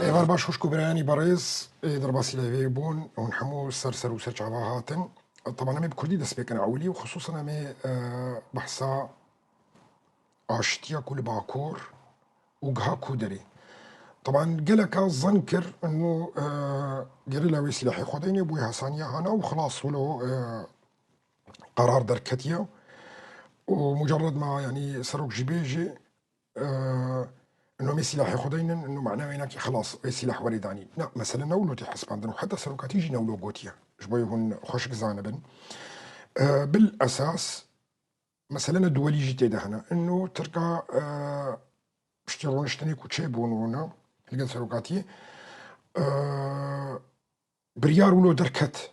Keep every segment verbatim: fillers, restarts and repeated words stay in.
Êvar baş, xwişk û birayanî berêz, ê derbasî levê bûn, hûn hemû ser ser û ser çava hatin. Teban em ê bi kurdî dest pê kin ewilî û xisûsan em ê, e, behsa aştiya ku li Bakur û giha ku derê. Teban geleka zan kir, ino, e, gerîla wê sîlahê xwe deyne, bûyê hesaniya hana û xilas wilo, e, qerar derketiye. Û mucerred ma, yanî serok jî bêjê, e, ino em ê sîlahê xwe deynin, ino mana wê nakê xilas, ê sîlah werê danî. Na, mesele ne wilo tê hesibandin û heta serokatî jî ne wilo gotiye. Ji bo hûn xweşik zanibin. E, bil esas, mesele ne duwelî jî tê de hene. Ino Tirka, e, piştî rûniştinê ku çêbûn û ne, li gel serokatiyê, e, biryar wilo derket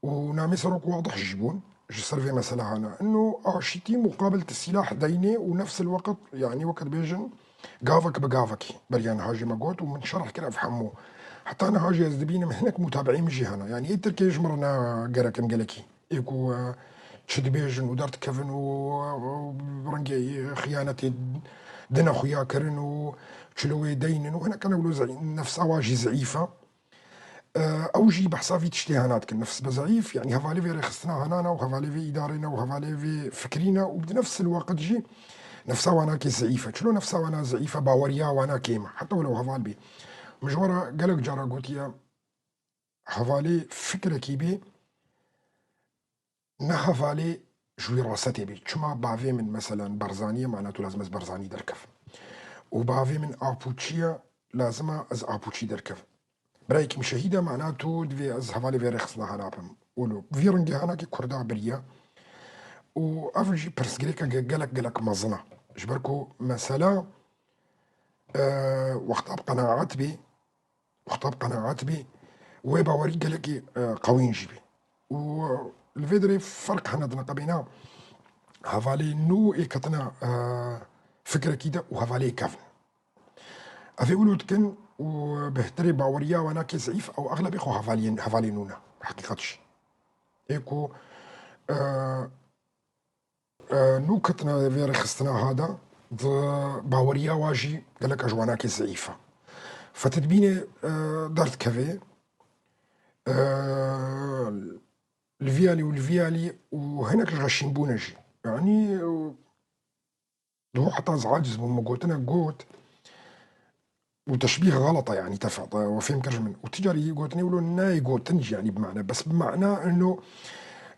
û namê serok wadih jî bûn ji ser vê mesela hana. Ino aşitî muqabil ti sîlah deynê û nefs el weqt, yanî weke dibêjin, gavek bi gavekî beriya niha jî me got û min şerh kir ev hemû. Heta niha jî ez dibînim hinek mutabiî min jî hene. Yanî ê Tirkiyê ji min re ne gerek in gelekî. Ê ku, e, çi dibêjin û derdikevin û, e, rengê xiyanetê dine xuya kirin û çilo wê deynin û hinek hene wilo zey-, nefsa wa jî zeîf e. E, ew jî behsa vî tiştê hana dikin. Nefs be zeîf, yanî hevalê vê rêxistina hana ne û hevalê vê îdarê ne û hevalê vê fikrî ne û bi nefs el weqt jî nefsa wana kê zeîf e. Çilo nefsa wana zeîf e, baweriya wana kêm e. Heta wilo heval bê. Min ji we re gelek cara gotiye, hevalê fikrekî bê, ne hevalê ji wî rasetê bê. Çima bavê min, meselen, Barzanî ye, mana tu lazim ez Barzanî derkevim. Û bavê min Apûçî ye, lazim e ez Apûçî derkevim. Birayekî min şehîd e, mana tu divê ez hevalê vê rêxistina hana bim. Wilo vî rengê hanakê Kurda biriye. Û ev jî pirsgirêke ge-, gelek, gelek mezin e. Ji ber ku mesela, e, wexta bi qenaet bê, wexta bi qenaet bê, wê bawerî gelekî, e, qewîn jî bê. Û li vê derê ferq hene di neqebêna hevalê nû ê ketine, e, fikrekî de û hevalê kevn. Ev ê wilo dikin û bihtirê baweriya wana kê zeîf ew exlebê xwe hevaliyên, hevalê nû ne. Heqîqet jî. Ê ku, e, e, nû ketine vê rêxistina ha de, di baweriya wa jî gelek ji wana kê zeîf e. Fetidbînê, e, derdikeve, e, li vî alî û li vî alî û hinek ji xeşînbûne jî. Yanî, Duh heta ez aciz bûm, min gotine got û teşbîh xelet e, yanî tefe, we fêm kir ji min. Û ti carî gotinê wilo nayê gotin jî, yanî bi mane, bes bi mana ino,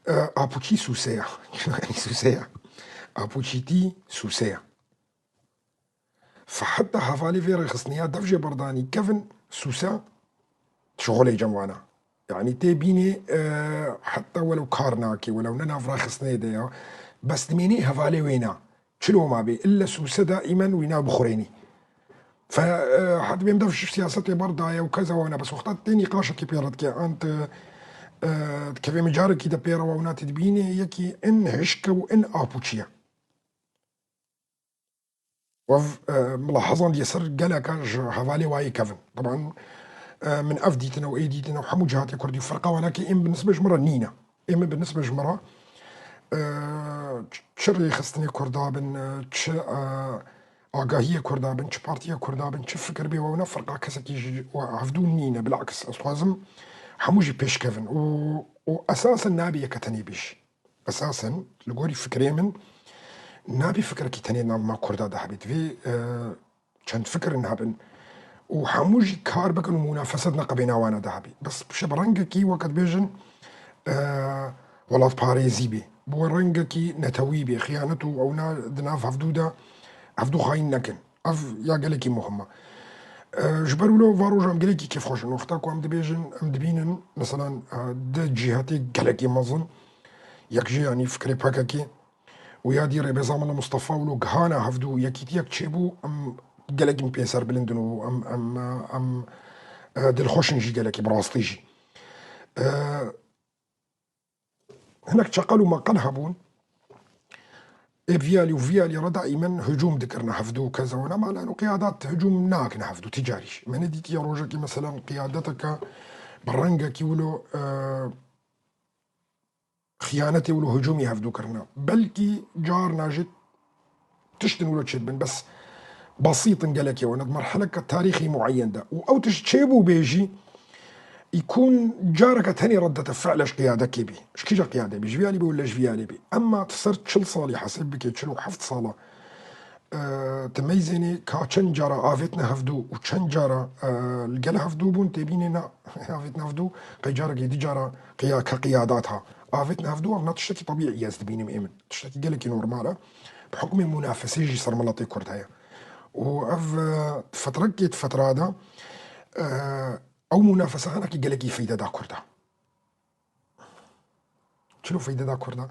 e, apûçî sûse ya. Yanî sûse ya. Apûçîtî sûse ya. Fe heta hevalê vê rêxistinê ya dev jê berdanî kevin sûse şixulê cem wana. Yanî tê bînê, e, heta welew kar nake, welew ne nav rêxistinê de ya, bes dimênê hevalê wê na. Çilo ma bê, ille sûse daîmen wî na bixurênî. Fe, e, heta bêm dev ji siyasetê berdaye û keza wana, bes wexta tê nîqaşekî pê re dike, an ti, e, dikeve micarekî de pê re wewna tê dibînê, yekî in hişke û in apûçiye. Wev, e, milahezan diye ser geleka ji hevalê wayê kevin. Teban, e, min ev dîtine û ê dîtine û hemû cihatê Kurdî û ferqa wana ki êm bi nisbe ji min re nîne. Êm bi nisbe ji min re, e, çi rêxistinê Kurda bin, e, çi, e, agahiyê Kurda bin, çi partiya Kurda bin, çi fikir bê wewna ferqa kesekî ji we hevdû nîne. Bilakis ez dixwazim hemû jî pêş kevin û, û esasen nabê yeke tenê bêj. Esasen, li gorî fikrê min, nabê fikrekî tenê nav ma Kurda de hebê. Divê, e, çend fikrin hebin. Û hemû jî kar bikin û mûnafese di neqebê nawana de hebê. Bes bişe bi rengekî, weke dibêjin, e, welatparêzî bê. Bi rengekî netewî bê. Xiyanet û ewna di nav hevdû de, hevdû xayîn nekin. Ev ya gelekî muhim e. E, ji ber wilo van roja em gelekî kêfxweş in. Wexta ku em dibêjin, em dibînin, meselan, e, di cîhetê gelekî mezin, yek jî, yanî fikrê P K K û ya dî Rêbêza Mela Mustafa wilo gihana hevdû yekîtiyek çêbû, em gelekî pê serbilind in û em, em, em, e, dilxweş in jî gelekî, bi rastî jî. E, Hinek çeqel û meqel hebûn. Ê vî alî û vî alî re daîmen hicûm dikirine hevdû keza wana, ma lano qiyadat hicûm nakine hevdû ticarî jî. Me nedîtiye rojekî, meselan, qiyadeteke bi rengekî wilo, e, xiyanetê wilo hicûmî hevdû kirine. Belkî carna jî tiştin wilo çêdibin. Bes Besît in gelekî wana di merheleke tarîxî mueyen de. Û ew tişt çêbû bê jî, îkûn careke tenê reddete fi'le ji qiyadekê bî. Ji kîja qiyade bî? Ji vî alî bî wele ji vî alî bî. Emma tu ser çil salî hesêb bike, çil û heft sala, e, tu meyzênê ka çend cara avêtine hevdû û çend cara, e, li gel hevdû bûn, tê bînê na avêtine hevdû, qey carekê di cara qiya-, ke qiyadat ha. Avêtine hevdû, ev na tiştekî tebîî ye ez dibînim ê min. Tiştekî gelekî normal e. Bi hukmê munafesê jî ser miletê Kurd heye. Û ev, e, fetrekê di fetra de, e, ew munafese hinekî gelekî feyde da Kurda. Çilo feyde da Kurda?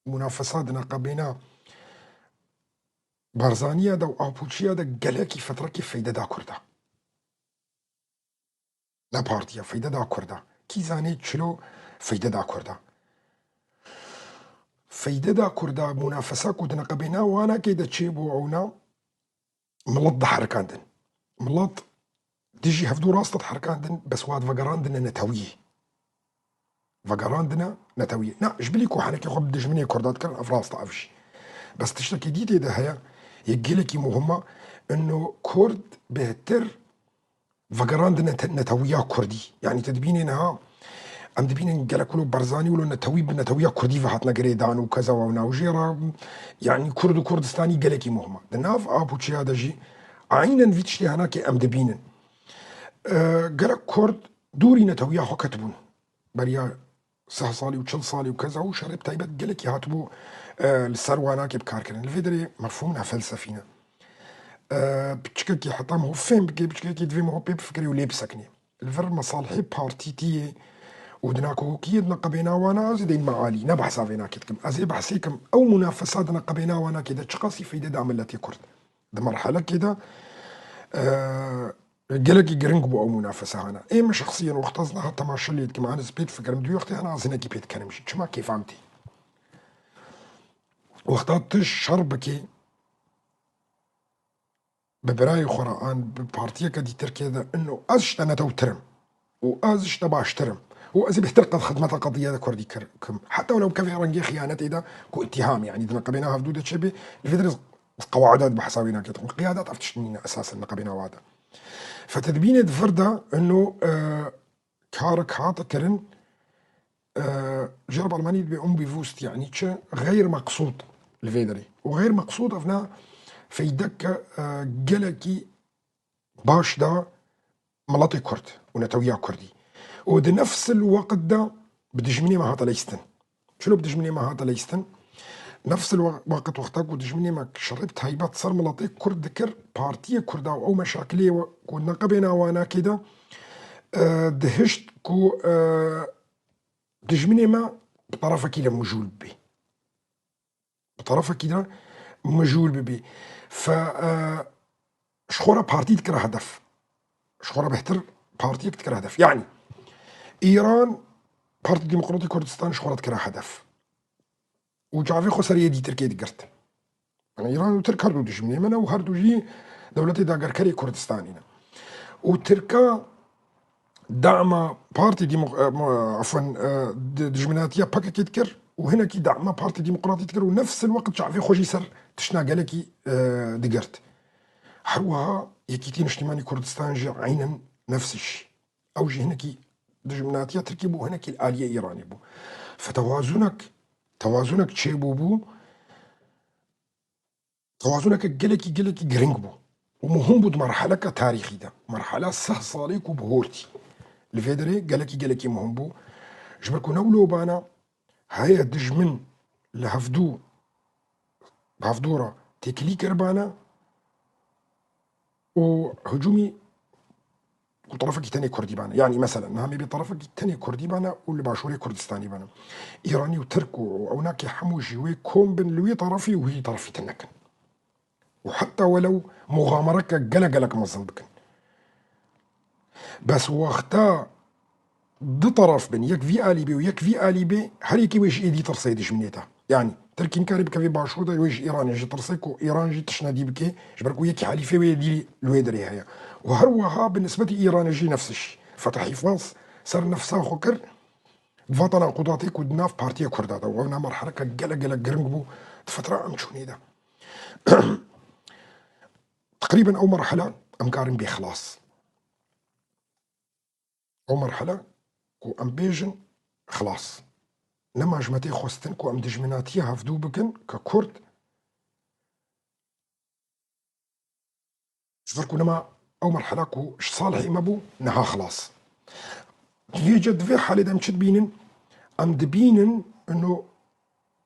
Munafesa di neqebêna Barzaniya de û Apoçiya de gelekî fetrekî feyde da Kurda. Ne partiya, feyde da Kurda. Kî zanê çilo feyde da Kurda? Feyde da Kurda, munafesa ku di neqebêna wanakê de çêbû ewna milet diherikandin. Milet dijî hevdû rast diherikandin, bes wa vegerandine netewiyê. Vegerandine netewiyê. Na, ji bilî ku henekê xwe bi dijminê Kurda dikirin, ev rast e, ev jî. Bes tiştekî dî tê de heye, yek gelekî muhim e, ino Kurd bêhtir vegerandine te-, netewiya Kurdî. Yanî te dibînê niha, em dibînin gelek wilo Barzanî wilo netewî bi netewiya Kurdî ve hatine girêdan û keza wewna û jê re, yanî Kurd û Kurdistanî gelekî muhim e. Di nav Apoçiya de jî aynen vî tiştê henekê em dibînin. E, gelek Kurd dûrî netewiya xwe ketibûn. Beriya sih salî û çil salî û keza û şerê bi taybet gelekî hatibû, e, li ser wanakê bi kar kirin. Li vê derê mefhûmina felsefî ne. E, piçikekî heta miho fêm bike, piçikekî divê miho pê bifikirê û lê bisekinê. Li vir mesalihê partîtiyê û di nakokiyê di neqebêna wana ez ê deyîn me alî. Ne behsa vênakê dikim. Ez ê behsê kim. Ew munafesa di neqebêna wanakê de çiqasî feyde da miletê Kurd? Di merhelekê de, e, gelekî giring bû ew munafese hana. Ê min şexsiyen wexta ez niha temaşe lê dikim, an ez pê difikirim, di wê wextê hana ez hinekî pê dikenim jî. Çima kêfam tê? Wexta tu şer bikê, bi birayê xwe re an bi partiyeke dî Tirkiye de, ino ez ji te netewtir im û ez ji te baştir im û ez ê bêhtir qed xidmeta qediya de Kurdî kir-, kim. Heta welew kevê rengê xiyanetê de ku îtîham, yanî di neqebêna hevdû de çêbê, li vê derê qewada di behsa wê nake. Qiyada ev tişt nîne esasen neqebêna wa de. Fe te dibînê di vir de ino, e, karek hate kirin, e, jê re bi almanî dibê unbewusst, yanî çi? Xeyr meqsûd li vê derê. Û xeyr meqsûd ev ne feydeke, e, gelekî baş da miletê Kurd û netewiya Kurdî. Û di nefsil weqt de bi dijminê me hate leyistin. Çilo bi dijminê me hate leyistin? Nefsil we-, weqt wexta ku dijminê me şerê bi taybet ser miletê Kurd dikir, partiyê Kurda û ew meşakilê we-, ku neqebêna wanakê de, e, dihişt ku, e, dijminê me bi terefekî de mijûl bibê. Bi terefekî de mijûl bibî. Fe, e, ji xwe re partî dikire hedef. Ji xwe re bêhtir partiyek dikire hedef. Yanî, Îran Partî Demokratîk Kurdistan ji xwe re dikire hedef. Û çavê xwe ser yê dî Tirkê digirt. Yani Îran û Tirk her du dijminê me ne û her du jî dewletê dagerkerê Kurdistanê ne. Û Tirka dama Partî Demo-, e, mo-, afwan, e, di-, dijminatiya P K K dikir û hinekî dama Partî Demokratî dikir û nefsil weqt çavê xwe jî ser tiştna gelekî, e, digirt. Her wiha Yekîtî Niştimanî Kurdistan jî eynen nefs iş. Ew jî hinekî dijminatiya Tirkî bû, hinekî li aliyê Îranê bû. Fe tewazunek, tewazunek çêbû bû. Tewazuneke gelekî, gelekî giring bû û muhim bû di merheleke tarîxî de. Merhela seh salî ku bi hor tî. Li vê derê gelekî, gelekî muhim bû. Ji ber ku ne wilo bana heye dijmin li hevdû, bi hevdû re têkilî kir bana û hicûmî ku terefekî tenê Kurdî bane. Yanî, meselen, niha me bê terefekî tenê Kurdî bane û li Başûrê Kurdistanî bane. Îranî û Tirk û ewnakê hemû jî wê kom bin li wî terefî û wî terefî tune kin. Û heta welew muxamereke gelek gelek mezin bikin. Bes wexta du teref bin, yek vî alî bê û yek vî alî bê, her yekê wê ji êdî tirsê dijminê te. Yanî, Tirkî nikarê bikevê Başûr de, wê ji Îranê jî tirsê ku Îran jî tiştnedî bike, ji ber ku yekî helîfê wê yê dî li wê derê heye. Û her wiha bi nisbetî Îranê jî nefs iş. Fetah Hîfaz ser nefsa xwe kir, va tenaqudatê ku di nav Partiya Kurda de, û ew ne merheleke gelek gelek giring bû di fetra em çûnê de. Teqrîben ew merhele em karin bê xilas. Ew merhele ku em bêjin xilas. Nema ji me tê xwestin ku em dijminatiya hevdû bikin ke Kurd, ji ber ku nema ew merhela ku ji salhê me bû, niha xilas. Vêce di vê halê de em çi dibînin? Em dibînin ino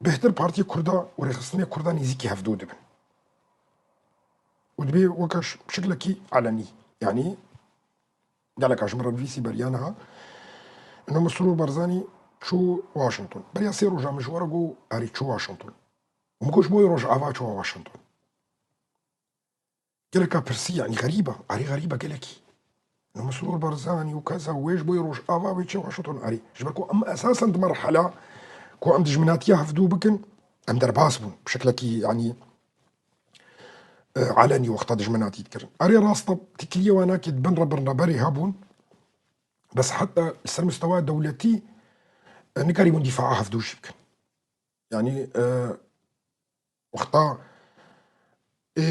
bêhtir partiyê Kurda û rêxistinê Kurda nêzîkî hevdû dibin. Û dibê weke ş-, şiklekî elenî. Yanî geleka ji min re nivîsî beriya niha. Ino Mesrûr Barzanî çû Washington. Beriya sê roja min ji we re got, erê çû Washington. Min got, ji bo Rojava çû Washington. Geleka pirsî, yanî xerîb e, erê xerîb e gelekî. Ino Mesrûr Barzanî û keza wê ji bo Rojava wê çê Washington, erê. Ji ber ku em esasen di merhela ku em dijminatiya hevdû bikin, em derbas bûn. Bi şeklekî, yanî, e, elenî wexta dijminatî dikirin. Erê rast e, têkiliyê wana ki di bin re bin re berê hebûn. Bes heta li ser mistewa dewletî, e, nikarîbûn dîfaa hevdû jî bikin. Yanî, e, wexta ê,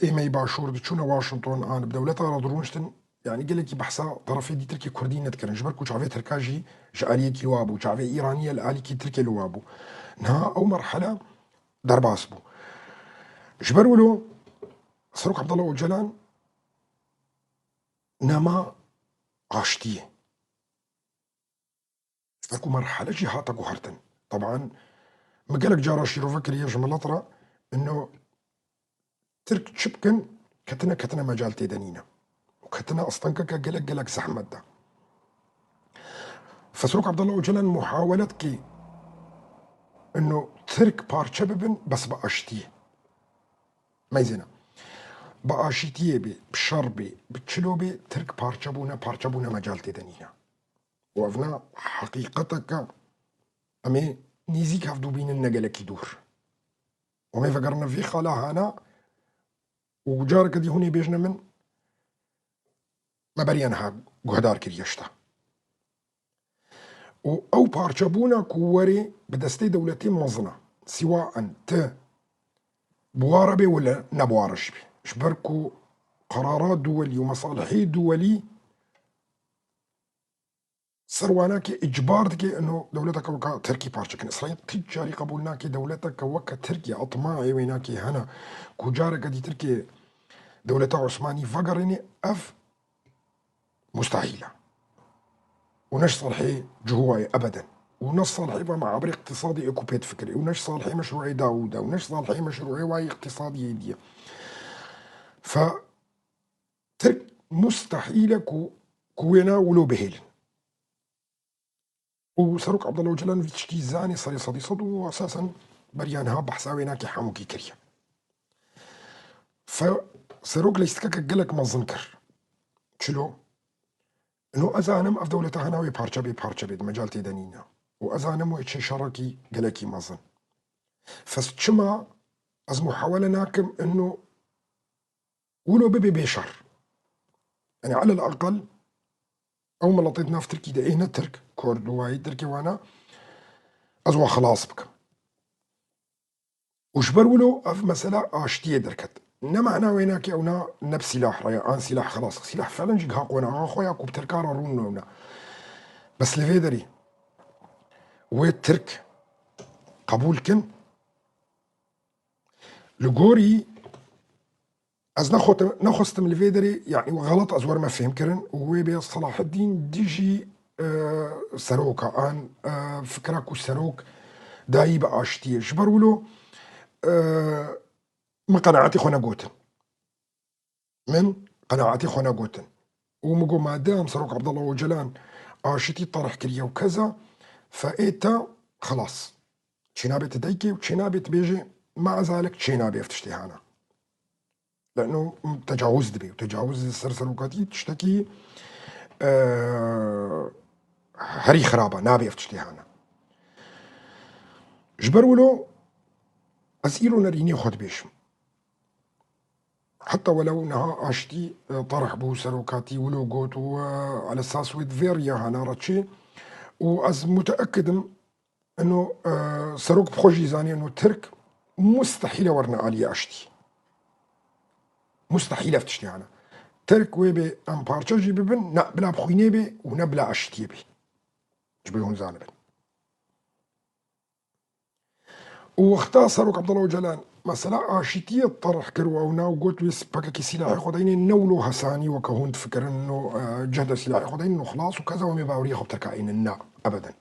e, ê me yê Başûr diçûne Washington an bi dewleta re dirûniştin, yanî gelekî behsa terefê dî Tirkê Kurdî nedikirin. Ji ber ku çavê Tirka jî ji aliyekî li wa bû, çavê Îranî ye li alîkî Tirkê li wa bû. Niha ew merhele derbas bû. Ji ber wilo Serok Abdullah Ocalan nema aştiyê. Ji ber ku merhele jî hate guhertin. Teban, min gelek cara şîrove kiriye ji milet re, ino Tirk çi bikin, ketine, ketine mecal tê de nîne. Û ketine astenkeke gelek, gelek zehmet de. Fe Serok Abdullah Ocalan muhawele dike, ino Tirk parçe bibin, bes bi aştiyê. Meyzêne. Bi aşîtiyê bê, bi şer bê, bi çilo bê, Tirk parçe bûne, parçe bûne mecal tê de nîne. Û evna heqîqeteke em ê nêzîk hevdû bînin, ne gelekî dûr. Û em ê vegerine vî xala hana û careke dî hûn ê bêjine min, me beriya niha guhdar kiriye ji te. Û ew parçebûna ku werê bi destê dewletê mezin e. Siwaen ti bi wa re bê wele ne bi wa re jî bê. Ji ber ku qerara duwelî û mesalihê duwelî ser wana ke îcbar dike ino dewleteke weka Tirkî parçe kin. Îsraîl tu carî qebûl nake dewleteke weke Tirkiye, etmaê wê nake hene ku careke dî Tirkiye dewleta Osmanî vegerîne, ev mustehîl e. Û ne ji salihê cihûwa ye ebeden. Û ne salihê ve meabirê îqtîsadî ê ku pê difikirê. Û ne ji salihê meşrûê Dawûd e. Û ne ji salihê meşrûê wayî îqtîsadî yê dî ye. Fe Tirk mustehîl e ku, ku wêna wilo bihêlin. Û Serok Abdullah Ocalan vî tiştî zanî serê sedî sed û esasen beriya niha behsa wênakê hemûkî kiriye. Fe Serok lîstikeke gelek mezin kir. Çilo? Ino ez zanim ev dewleta hena wê parçe bê, parçe bê, di mecal tê de nîne. Û ez zanim wê çê şerekî gelekî mezin. Fes çima ez muhawele nakim ino wilo bibe bê şer. Yanî alel aqal ew miletê di nav Tirkî de ê ne Tirk, Kurd û wayî Tirkê wana, ez wa xilas bikim. Û ji ber wilo ev mesela aştiyê derket. Ne mana wênakê ew na ne bi sîlah re ye, an sîlah xilas. Sîlah felen jî giha qonaxa xwe ya ku bi Tirka re rûn newna. Bes li vê derî wê Tirk qebûl kin, li gorî ez nexwetim, nexwestim li vê derê, yanî xelet ez werime fêhmkirin û wê bê Selaheddîn dijî, e, seroka an, e, fikra ku serok dayî bi aştiyê. Ji ber wilo, e, min qenaetê xwe negotin. Min qenaetê xwe negotin. Û min got, madem Serok Abdullah Ocalan aşitî terih kiriye û keza fe ê te xilas. Çênabê tu deykê û çênabê tu bêjê, ma ezalek çênabê ev tiştê hana. Leno tecawuz dibe û tecawuz li ser serokatî tiştekî, e, herî xirab e, nabe ev tiştê hana. Ji ber wilo ez îro nerînê xwe dibêjim. Heta welew niha aştî, e, terih bû, serokatî wilo got û, e, elesas wê di vê riya hana re çê û ez muteekid im eno, e, serok bi xwe jî zanî eno Tirk mustehîl e werine aliyê aştî. Mustehîl ev tiştê hene. Tirk wê bê em parçe jî bibin, ne bila bi xwînê bê û ne bila aşitiyê bê. Ji bo hûn zanibin. Û wexta Serok Abdullah Ocalan mesela aşitiyê terh kir û ew naw got wê P K K sîlahê xwe deyne, ne wilo hesanî weke hûn difikirin û, e, cehde sîlahê xwe deyne û xilas û keza em ê baweriya xwe bi Tirka ênin. Na, ebeden.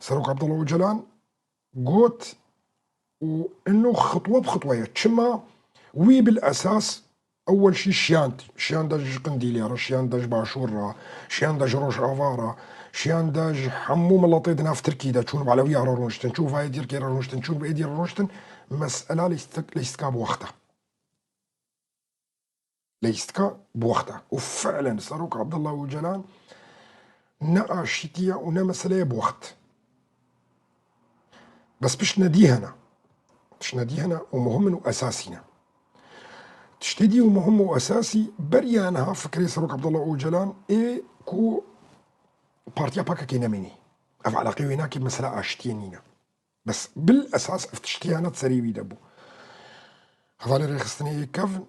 Serok Abdullah Ocalan got û ino xitwe bi xitwe ye. Çima? Wî bil esas ewel şî şiyand. Şiyanda ji Qindîlê re, şiyanda ji Başûr re, şiyanda ji Rojava re, şiyanda ji hemû miletê di nav Tirkî de çûn bi Elewiya re rûniştin, çû vayê dîrkê re rûniştin, çû bi êdî re rûniştin. Mesela leyîstik-, leyîstika bi wext e. Leyîstika bi wext e. Û fiilen Serok Abdullah Ocalan ne aşîtî ye û ne mesele ye bi wext. Bes pişt nedî hene. Pişt nedî hene û muhim in û esasî ne. Tiştê dî û muhim û esasî beriya niha fikrê Serok Abdullah Ocalan ê ku partiya P K K nemînî. Ev eleqê wê nake, mesela aşîtiyê nîne. Bes bil esas ev tiştî hene di serê wî de bû. Hevalê rêxistinê yê kevn,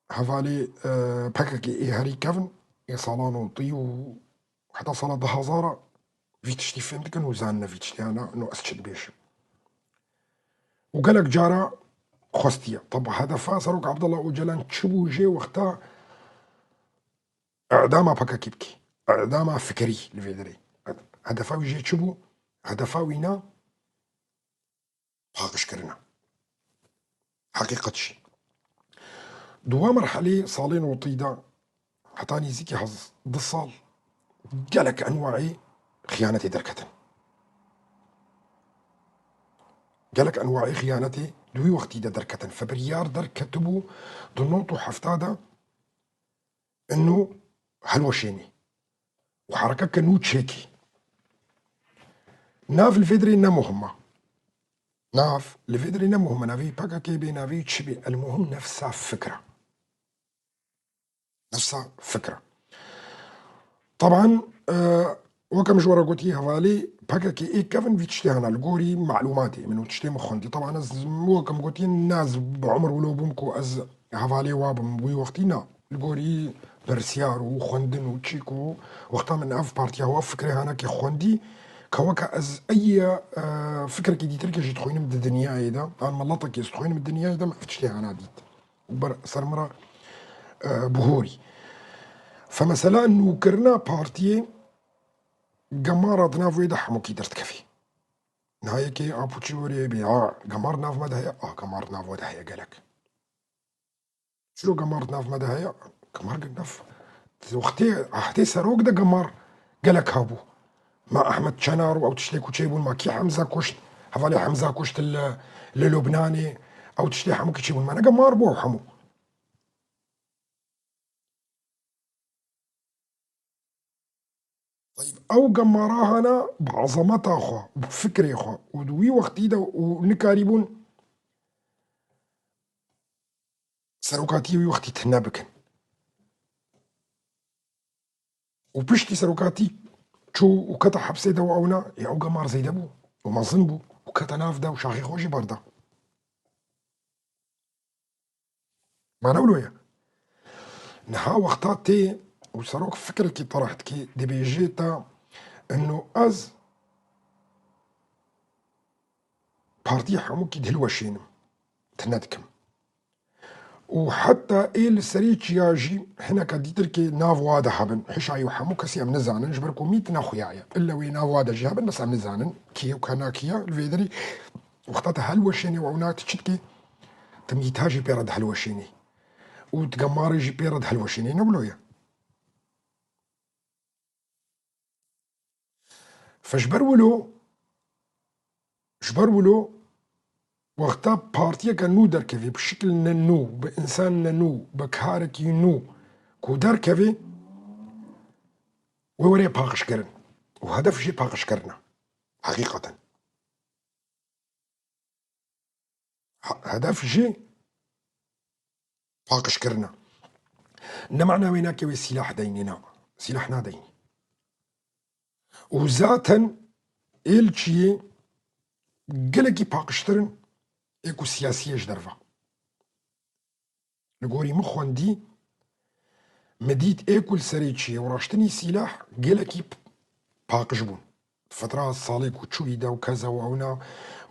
hevalê, e, P K K ê herî kevn, ê salan û tî û heta sala du hezar vî tiştî fêm dikin û zanine vî tiştî hene, no ez çi dibêjim. Û gelek cara xwestiye. Teba hedefa Serok Abdullah Ocalan çi bû jê wexta Edama P K K bikî. Edama fikrî li vê derê. Hedefa wî jê çi bû? Hedefa wî na paqijkirina. Heqîqet jî. Di wa merhelê salên otî de heta nêzîkî hez-, du sal gelek enwayê xiyanetê derketin. Gelek enwayê xiyanetê di wî wextî de derketin. Febiryar derketibû di nod û hefta de ino helweşênê û herekeke nû çêkî. Nav li vê dirê ne muhim e. Nav li vê dirê ne muhim e. Navê P K K bê, navê çi bê? El muhim nefsa fikra. Nefsa fikra. Taban, e, wek em ji we re gotî, hevalê P K K ê kevin vî tiştê hene li gorî malûmatê min û tiştê min xwendî. Taban ez wek em gotî, ne ez bi umir wilo bûm ku ez hevalê wa bim wî wextî, na. Li gorî bersyar û xwendin û çî ku wexta min ev partiya û ev fikrê hanekê xwendî, ke weke ez ey, e, fikrekî dîtirkê jî dixwînim di dinyayê de, an miletekê ez dixwînim di dinyayê de, min ev tiştê hana dît. Û ber ser min re, e, bihorî. Fe mesela nûkirina partiyê gemara di nav wê de hemûkî derdikevî. Niha yekê a pûçî werê bê, a gemar nav me de heye, a gemar nav we de heye gelek. Çilo gemar di nav me de heye? Gemar di nav, di wextê ehdê serok de gemar gelek habû. Ma Ahmet Çenar û ew tiştê ku çêbûn, ma kî Hemza kuşt, hevalê Hemza kuşt li, li Lubnanê, ew tiştê hemû kî çêbûn. Ma ne gemar bû ew hemû. Tayîb, ew gemara hana bi ezameta xwe, bi fikrê xwe û di wî wextî de û nikarîbûn serokatiyê wî wextî tune bikin. Û piştî serokatî çû û kete hepsê de û ewna, ê ew gemar zêde bû û mezin bû û kete nav de û şaxê xwe jî berda. Mane wilo ye. Niha wexta tê û serok fikrekî terah dikê, dibêjê te, ino ez partiyê hemûkî dihilweşênim, tune dikim. Û heta ê li serê çiya jî hineka dîtirkê nav wa de hebin. Hişayî û hemû kesî em nizanin, ji ber ku mît ne xuya ye. Ille wê nav wa de jî hebin, bes em nizanin kî ye û kena kî ye. Li vê derî wexta te helweşênê û ew na tu çi dikê? Tu mîta jî pê re dihelweşênê. Û tu gemarê jî pê re dihelweşênê. Ne wilo ye. Fe ji ber wilo, ji ber wilo wexta partiyeke nû derkevê, bi şikilne nû, bi însanne nû, bi karekî nû ku derkevê, wê were paqijkirin. Û hedef jê paqijkirin e. Heqîqeten. He-, hedef jî paqijkirin e. Ne mana wê nake wê sîlah deynê, na. Sîlah nadeynê. Û zaten ê li çiyê gelekî paqijtir in ê ku siyasî ye ji derve. Gorî min xwendî, min dît ê ku li serê çiyê û raştinî sîlah gelekî p-, paqij bûn. Fetra salê ku çûyî de û keza û ewna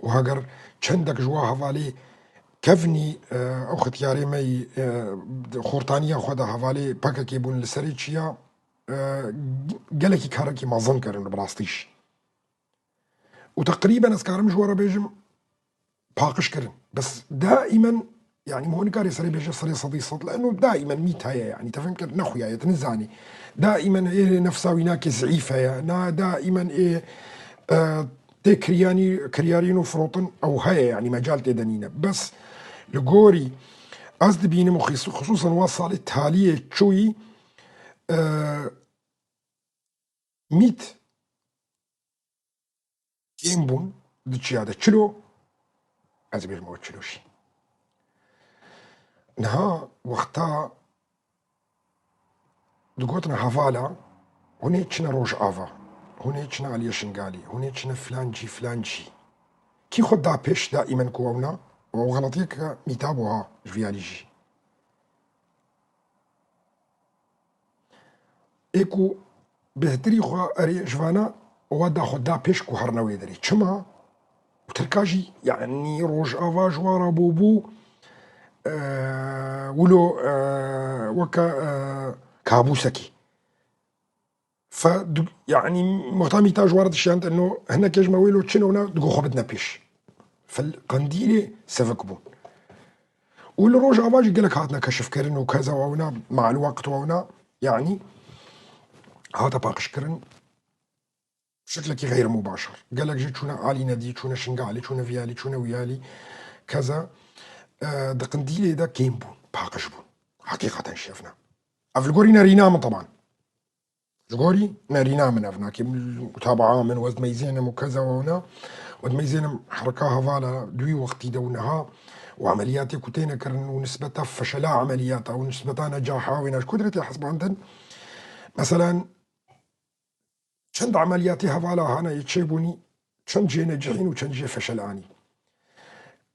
û heger çendek ji wa hevalê kevnî, e, ew xetiyarê me yî, e, xortaniya xwe de hevalê P K K bûn li serê çiya, e, gelekî karekî mezin kirin bi rastî jî. Û teqrîben ez karim ji we re bêjim, paqij kirin. Bes daimen, yanî, min nikarê serê bêje serê sedî sed, leno daimen mît heye, yanî, te fêm kir, nexuyaye, tu nizanî. Daimen ê nefsa wî nake zeîf heye, na daimen ê, e, tê kiryanî, kiryarîn û firotin ew heye, yanî, mecal tê de nîne. Bes li gorî ez dibînim û xis-, xisûsan wa salê taliyê çûyî, e, mît kêm bûn di çiya de. Çilo, ez ê bêjim ew çilo jî. Niha wexta digotin hevala, hûn ê çine Rojava, hûn ê çine Aliyê Şingalî, hûn ê çine filan cî, filan cî. Kî xwe da pêş daimen ku ewna, û ew xeletiyeke mîta bû ha ji vî alî jî. Ê ku bêhtirî xwe erê ji vana wa da xwe da pêş ku herine wê derê. Çima? Û Tirka jî, yanî Rojava ji wan re bûbû, e, wilo, e, weke, e, kabûsekî. Fe du-, yanî muhta mîta ji wan re dişiyand, eno hinekê ji me wê lo çin ewna digo xwe bidine pêş. Fel Qendîlê sevik bûn. Û li Rojava jî gelek hatine keşifkirin û keza wawina, mal waqt wawina, yanî hate paqijkirin şeklekî xeyr mubaşir. Gelek jî çûne alî nedî, çûne Şingalî, çûne viyalî, çûne wiyalî. Keza, e, di Qindîlê de kêm bûn, paqij bûn. Heqîqeten şevne. Ev li gorî nerîna min teban. Ji gorî nerîna min ev nakê. Mutabaa min, wez meyzênim û keza wawina. Wez meyzênim herika hevala di wî wextî de û niha û emeliyatê ku têne kirin û nisbeta feşela emeliyata û nisbeta necaha wê ne ji kudretê hesbandin. Meselan, çend emeliyatê hevala hana yê çêbûnî, çend jê necihîn û çend jê feşel anî.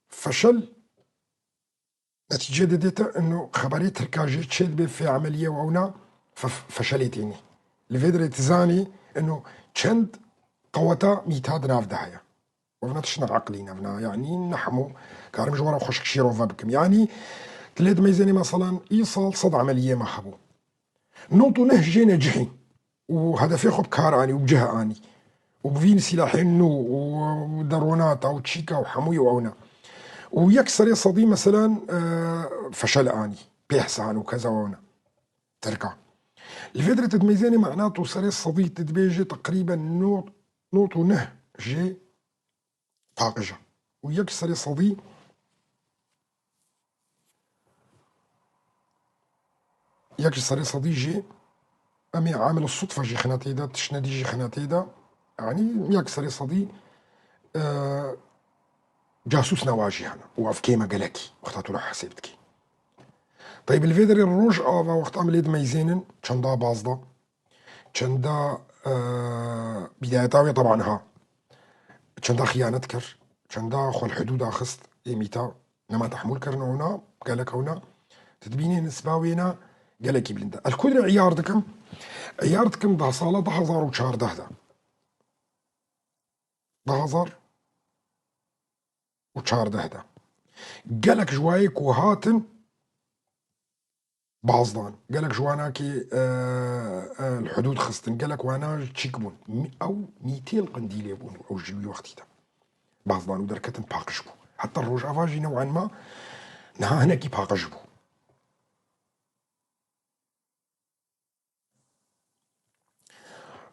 Feşel Netîce didê te, ino xeberê Tirka jê çê dibe fê emeliyê û ewna fe-, feşelê tênê. Li vê dirê tu zanî, ino çend qeweta mîta di nav de heye. Evna tiştine eqlî ne, evna, yanî ne hemû karim ji we re xweşik şîrove bikim. Yanî tu lê dimeyzênî, meselan, îsal sed emeliyê me hebû. Nod û neh jê necihîn û hedefê xwe bi kar anî û bi cih anî û bi vîn sîlahên nû û deronata û çîka û hemûyê û ewna. Û yek serê sedî, meselan, e, feşel anî, pêhsan û keza ewna. Tirka. Li vê dirê tu dimeyzênê mena tu serê sedî tu dibêjê teqrîben nod, nod û neh jê paqij e. Û yek serê sedî, yek ji serê sedî jî em ê amil sutfe jî xine tê de, tiştine dî jî xine tê de. Yanî yek serê sedî, e, casûs newa jî hene. Û ev kêm e gelekî, wexta tu re hesêb dikî. Teyb li vê derê Rojava wexta em lê dimeyzênin, çenda bazda. Çenda, e, bidayeta wê teban ha. Çenda xiyanet kir. Çenda xwe li hidûda xist. Ê mîta nema tehmûl kirin ewna, gelek ewna. Tu dibînî nisba wêna gelekî bilind e. Ez ku dirê îyar dikim, îyar dikim deh sala du hezar û çardeh de. Du hezar û çardeh de. Gelek ji wayê ku hatin, bazdan. Gelek ji wana ki, e, e, li hudûd xistin. Gelek wana çîk bûn. Mî-, ew mîtê li Qindîlê bûn ew ji wî wextî de. Bazdan û derketin paqij bû. Heta Rojava jî new'an ma niha hinekî paqij bû.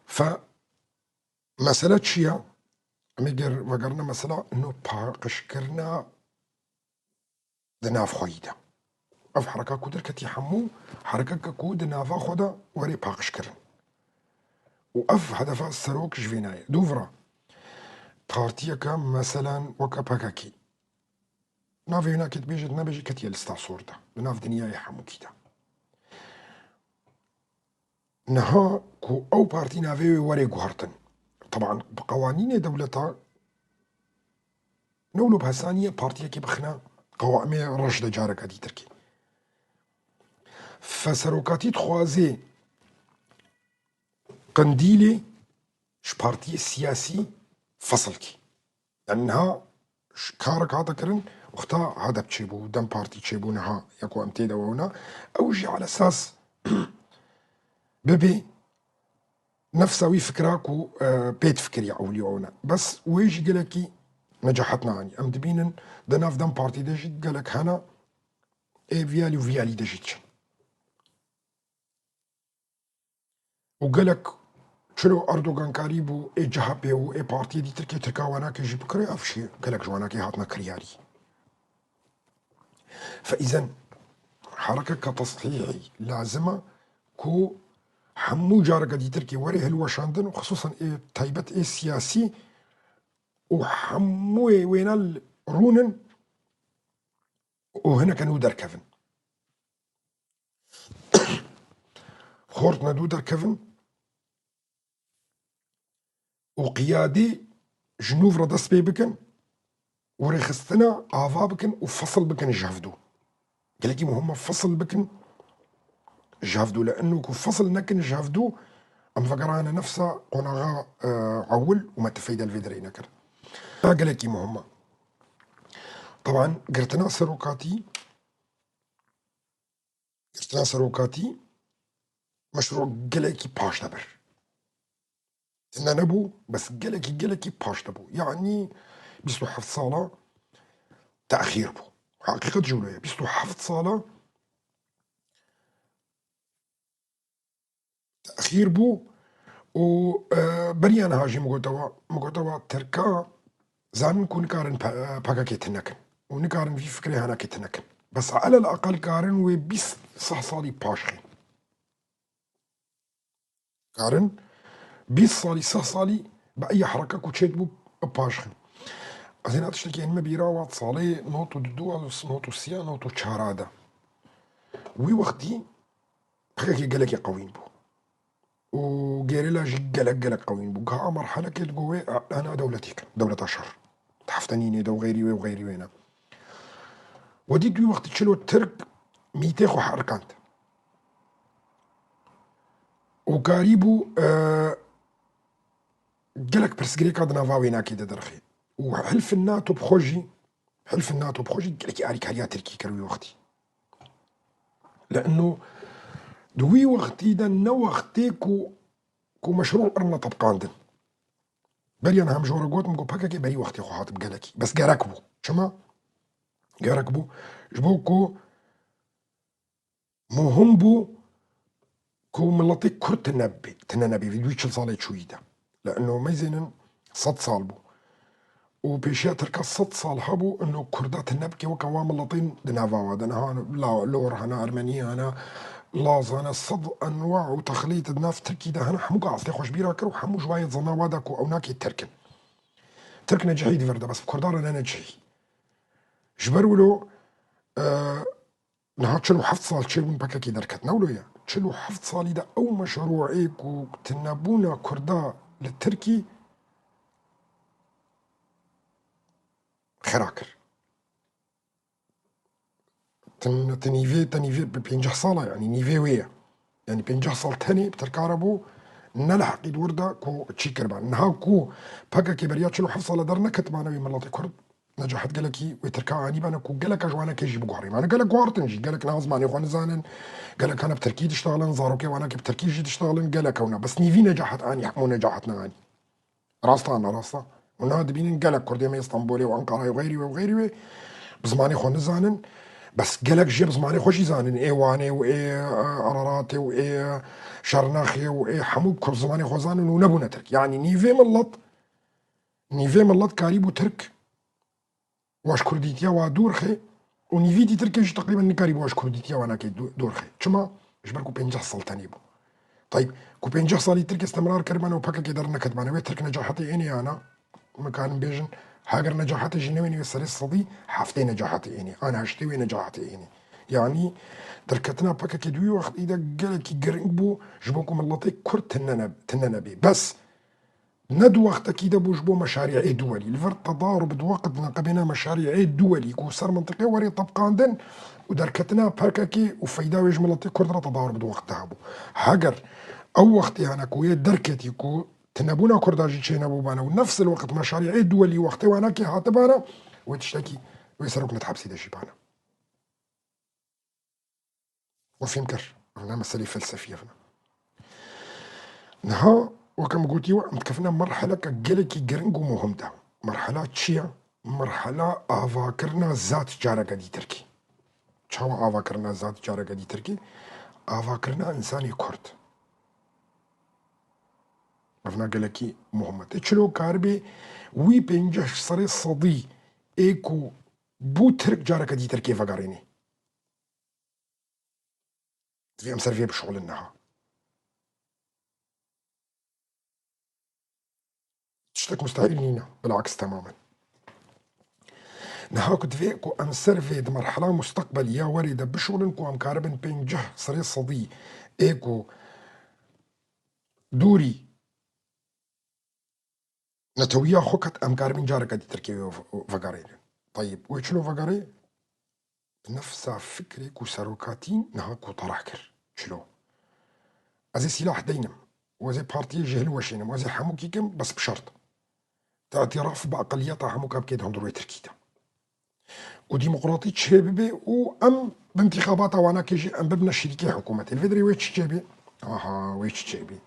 Fe mesele çi ye? Em ê ger vegerine mesela ino paqijkirina di nav xweyî de. Ev hereka ku derketî hemû herekeke ku di nava xwe de werê paqijkirin. Û ev hedefa serok ji vê nayê. Dûvira partiyeke meselen weke P K K. Navê wê nakê dibêjit nebêjit ketiye lista sor de. Di nav dinyayê hemûkî de. Niha ku ew partî navê wê were guhertin. Teban bi qewanînê dewleta ne wilo bi hesaniye partiyekê bixine qewamê reş de careke dî Tirkî. Fe serokatî dixwazê Qindîlê ji partiyê siyasî fesil kî. Yani niha ş-, karek hate kirin, wexta HADEP çêbû, DEM Partî çêbû niha, ya ku em tê de wewna. Ew jî ala esas bibê nefsa wî fikra ku, e, pê difikirî ewlî wewna. Bes wê jî gelekî necahet neanî. Em dibînin di nav DEM Partî de jî gelek hene, ê viyalî û viyalî de jî diçin. Û gelek çilo Erdogan karîbû ê CHP û ê partiyê dîtirkê Tirka wanakê jî bikirê, ev jî gelek ji wanakê hatine kiryarî. Fe îzen herekeke teshîhî lazim e ku hemû careke dîtirkê were hilweşandin û xisûsen ê taybet ê siyasî û hemû ê wêne rûnin û hineke nû derkevin. Xort nedû derkevin û qiyadî ji nû re dest pê bikin û rêxistina ava bikin û fesil bikin ji hevdû. Gelekî muhim e fesil bikin ji hevdû. Li eno ku fesil nekin ji hevdû, em vegerane nefsa qonaxa, e, ewil û me ti feyde li vê derê nekir. Ha gelekî muhim e. Teban girtina serokatî Girtina serokatî meşrû gelekî paş de bir. Tune nebû, bes gelekî, gelekî paş de bû. Yanî bîst û heft sala texîr bû. Heqîqet jî wilo ye. Bîst û heft sala texîr bû û, e, beriya niha jî min gotewa, min gotewa Tirka zanin ku nikarin P-, PKK tune kin û nikarin vî fikrê henekê tune kin. Bes elel aqel karin wê bîst seh salî paş xin. Karin bîst salî, seh salî bi ey hereke ku çêdibû paş xin. Ez ê na tiştekî ên me bîra wat salê not û du, not û sî, not û çar de. Wî wextî PKK gelekî qewîn bû. Û gerîla jî gelek, gelek qewîn bû. Giha merhelekê digo wê îlana dewletê kin, dewleta şer. Di heftenînê de û xeyrî wê û xeyrî wê ne. We dît wî wextî çilo Tirk mîtê xwe herikand. Û karîbû, e, gelek pirsgirêka di nava wênakê de derxê. Û hilfin NATO bi xwe jî, hilfin NATO bi xwe jî gelekî alîkariya Tirkî kir wî wextî. Li eno di wî wextî de ne wextê ku, ku meşrû erna tebqandin. Beriya niha min ji we re got, min got PKK berî wextê xwe hat bi gelekî. Bes gerek bû. Çima? Gerek bû. Ji bo ku muhim bû ku miletê Kurd tune bê, tune nebê, vî duî çil salê çûyî de. Li eno meyzênin sed sal bû. Û pêşiya Tirka sed sal hebû, eno Kurda tune bike weke wa miletên di nava wa de. Niha la-, lor hene, ermenî hene, laz hene, sed enwa û texlît di nav Tirkî de hene, hemû ka astê xwe ji bîra kir û hemû ji wayê zana wa de ku ew nakê Tirk in. Tirk necihî di vir de, bes bi Kurdan re ne necihî. Ji ber wilo, e, Niha çil û heft sal çêbûn PKK derket. Ne wilo ye? Çil û heft salî de ew meşrûê ku tunebûna Kurda li Tirkî xera kir. Tin, ti nîvê, te nîvê bi pênceh sala, yanî nîvê wê ye. Yanî pênceh sal tenê bi Tirka re bû, ne li heqî di wir de ku çî kiribane. Niha ku PKK beriya çil û heft sala derneketibane wê miletê Kurd, Necahet gelekî wê Tirka anîbene ku geleka ji wanekê jî biguherîbane. Gelek guhartin jî, gelek niha zimanê xwe nizanin, gelek hene bi Tirkî diştexilin, zarokê wanekê bi Tirkî jî diştexilin, gelek ewna. Bes nîvî necahet anî, hemû necahet neanî. Rast a, ne rast a? Û niha dibînin gelek Kurdê me yê Stenbolê û Enqerayê û xeyrî wê û xeyrî wê bi zimanê xwe nizanin, bes gelek jê bi zimanê xwe jî zanin. Ê Wanê û ê, e, Araratê û ê, e, Şernaxê û ê hemû ku zimanê xwe zanin û nebûne Tirk. Yanî nîvê milet Nîvê milet karîbû Tirk wa ji Kurdîtiya wa dûr xê û nîvî dî Tirkê jî teqrîben nikarîbû wa ji Kurdîtiya wa nakê dû-, dûr xê. Çima? Ji ber ku pênceh sal tenê bû. Tayîb, ku pênceh salî Tirkê istimrar kiribane û PKK derneketibane, wê Tirk necahetê ênê ana, min karin bêjin, heger necahetê jî newênê wê serê sedî, heftê necahetê ênê, ana heştê wê necahetê ênê. Yanî derketina PKK di wî wextî de gelekî giring bû ji bo ku miletê Kurd tune ne-, tune nebê. Bes ne di wextekî de bû ji bo meşarî'ê duwelî. Li vir tedarub di wext neqebêna meşarî'ê duwelî ku ser mintiqê werê tebqandin û derketina P K K û feyda wê ji miletê Kurd re tedarub di wext de hebû. Heger ew wextê hene ku wê derketî ku tinebûna Kurda jî çênebûbane û nefs il wext meşarî'ê duwelî wextê wanakê hatibane, wê tiştekî, wê serok ne di hepsî de jî bane. We fêm kir. Ev ne meselê felsefî ye, ev ne. Niha, weke min gotî we, em dikevine merheleke gelekî giring û muhim de. Merhela çi ye? Merhela avakirina zat careke dîtirkî. Çawa avakirina zat careke dîtirkî? Avakirina însanê Kurd. Ev ne gelekî muhim e. Tê çilo karibê wî pêncî serê sedî ê ku bû Tirk careke dîtirkê vegerînê. Divê em ser vê bişuxulin niha. Tiştek mustehîl nîne, bilaks temamen. Niha ku divê ku em ser vê di merhela musteqbelî ya werê de bişuxulin ku em karibin pêncî serê sedî ê ku dûrî netewiya xwe ket, em karibin careke dî Tirkiyeyê ve-, vegerînin. Tayîb, wê çilo vegerê? Bi nefsa fikrê ku serokatî niha ku terah kir. Çilo? Ez ê sîlah deynim. Û ez ê partiyê jê hilweşînim. Ez ê hemûkî kim, bes bi şert. Te îtiraf bi eqeliyeta hemûka bikê di hundirê Tirkî de. Û demokratî çêbibe û em bi întîxabata wanakê jî em bibine şirîkê hikûmetê. Li vê derê wê çi çêbî? Aha, wê çi çêbî?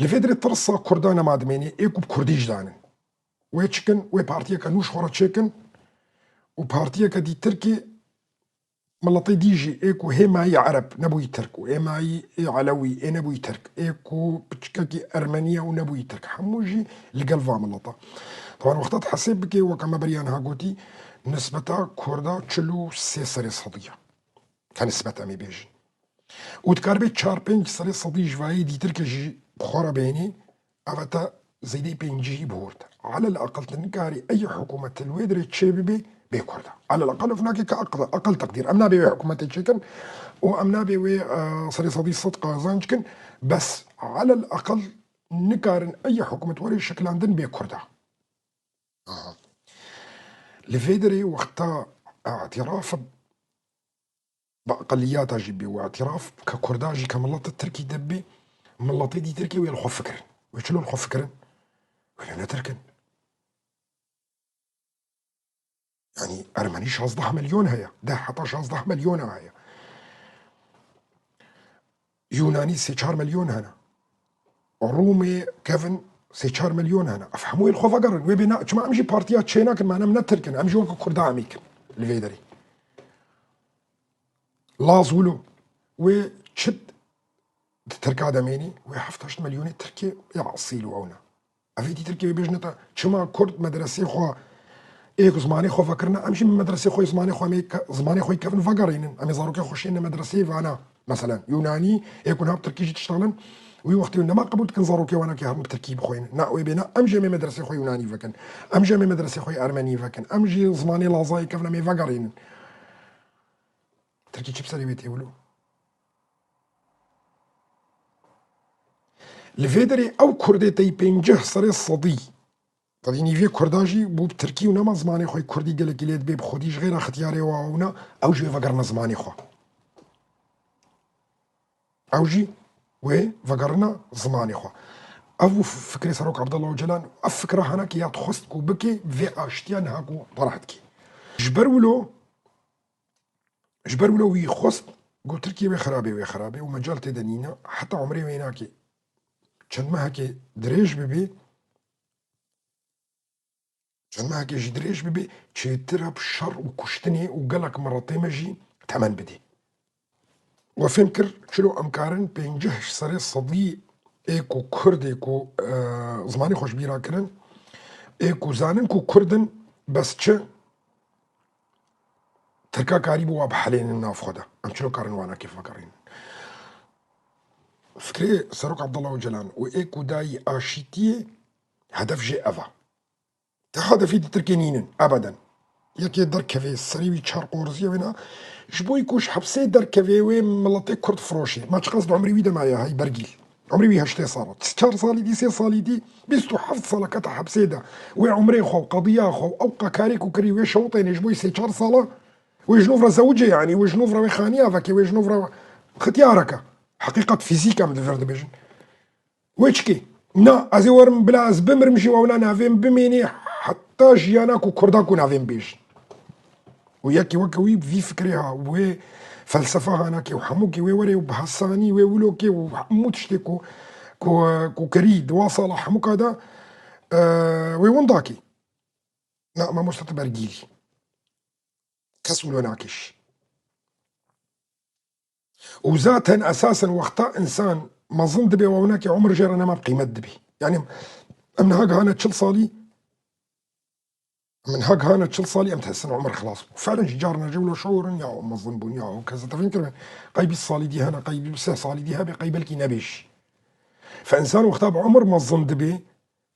Li vê derê tirsa Kurda nema dimênê, ê ku bi Kurdî jî danin. Wê çi kin? Wê partiyeke nû ji xwe re çêkin û partiyeke dî Tirkî, miletê dî jî, ê ku hê mayî Ereb nebûyî Tirk û ê mayî ê Elewî ê nebûyî Tirk, ê ku piçkekî Ermenî ye û nebûyî Tirk, hemû jî li gel va mileta. Teban wexta tu hesêb bikê, weke me beriya niha gotî, nisbeta Kurda çil û sê serê sedî ye. Te nisbet em ê bêjin. Û dikaribe çar pênc serê sedî ji vayê dîtirkê jî bi xwe re bênî, eve te zêdeyî pêncî bi hûr de. Elel eqel tu nikarî ey hikûmet li wê derê çêbibê bê Kurd e. Elel eqel ev nake ke eqel, eqel teqdîr. Em nabê wê hikûmetê çêkin û em nabê wê, e, serê sedî sed qazanc kin. Bes elel eqel nikarin ey hikûmet werê şekilandin bê Kurd e. Aha. Li vê derê wexta îtiraf bi eqeliyata jî bê û îtiraf ke Kurda jî ke mileta Tirkî de bê, miletê dî Tirkî wê li xwe fikirin. Wê çilo li xwe fikirin? Wê li ne Tirk in. Yanî Ermenî şazdeh milyon heye. Deh heta şazdeh milyon heye. Yunanî sê çar milyon hene. Rûmê kevin sê çar milyon hene. Ev hemû ê li xwe vegerin. Wê bê na, çima em jî partiya çê nakin, me ne, em ne Tirk in, em jî weke Kurda em ê kin li vê derê. Laz wilo. Wê çi di Tirka de mênî? Wê heft heşt milyonê Tirkê ya esîl û ew ne. Ev ê dîtir kê bêjine te, çima Kurd medresê xwe ê ku zimanê xwe vekirine, em jî medresê xwe, zimanê xwe, em ê ke-, zimanê xwe kevin vegerînin. Em ê zarokê xwe şêne medreseyê vana. Meselen, Yunanî, ê ku niha bi Tirkî jî diştalin, wî wextê nema qebûl dikin zarokê wana ke hemû bi Tirkî bixwînin. Na, wê bêne, em jî em ê medresê xwe Yunanî vekin. Em jî em ê medresê xwe Ermenî vekin. Em jî zimanê Lazayê kevin, em ê vegerînin. Tirkî çi bi serê wê tê wilo? Li vê derê ew Kurdê tey pêncî serê sedî, tadî nîvê Kurda jî bû bi Tirkî û nema zimanê xwe Kurdî gelekî lê dibê bi xwedî ji xêra xitiyarê wa ewna, ew jî wê vegerine zimanê xwe. Ew jî wê vegerine zimanê xwe. Ev bû fikrê Serok Abdullah Ocalan, ev fikra hene ke ya dixwest ku bikê vê aştiya niha ku terah dikê. Ji ber wilo Ji ber wilo wî xwest, got, Tirkiye wê xirabê, wê xirabê û mecal tê de nîne, heta umrê wê nake. Çend mehekê dirêj bibê, çend mehekê jî dirêj bibê, çêtir e bi şer û kuştinê û gelek miletê me jî temen bidê. We fêm kir, çilo em karin pêncî serê sedî ê ku Kurd ê ku, e, zimanê xwe ji bîra kirin, ê ku zanin ku Kurd in, bes çi? Tirka karîbû wa bihelênin nav xwe de. Em çilo karin wana kêf vegerînin? Fikrê Serok Abdullah Ocalan û ê ku dayî aşîtiyê hedef jê ev e. Te hedefî di Tirkê nînin, ebeden. Yekê derkevê serê wî çar qoriziyê wêna, ji bo ku ji hepsê derkevê wê miletê Kurd firoşê. Ma çiqas di umrê wî de maye hay bergîl. Umrê wî heştê sal e. Çar salî dî, sê salî dî, bîst û heft sala kete hepsê de. Wê umrê xwe û qediya xwe û ew qekarê ku kirî wê şewtêne ji bo sê çar sala. Wê ji nû re zewicê, yanî wê ji nû re wê xaniya veke, wê ji nû re xitiyareke. Heqîqet fîzîk em di vir dibêjin. Wê çikê? Na, ez ê werim bila ez bimirim jî wewna navê min bimênê heta jiyana ku Kurda ku navê min bêjin. Û yekî weke wî vî fikrê ha, wê felsefa hanakê û hemûkê wê werê û bi hesanî wê wilo kê û hemû tiştê ku, ku, ku kirî di wa sala hemûka de, e, wê winda kê. Na, mamoste tu bergîrî. Kes wilo nakêş. Û zaten esasen wexta insan mezin dibe, wewna kê umr jê re nema bi qîmet dibe. Yanî em niha gihane çil salî, em niha gihane çil salî, em dihesin umr xilas bû. Felen jî carna jî wilo şor in, ya mezin bûn, ya kes tevîn kiribin. Qey bîst salî dî hene, qey bîst sê salî dî hebe, qey belkî nebê jî. Fe insan wexta bi umr mezin dibe,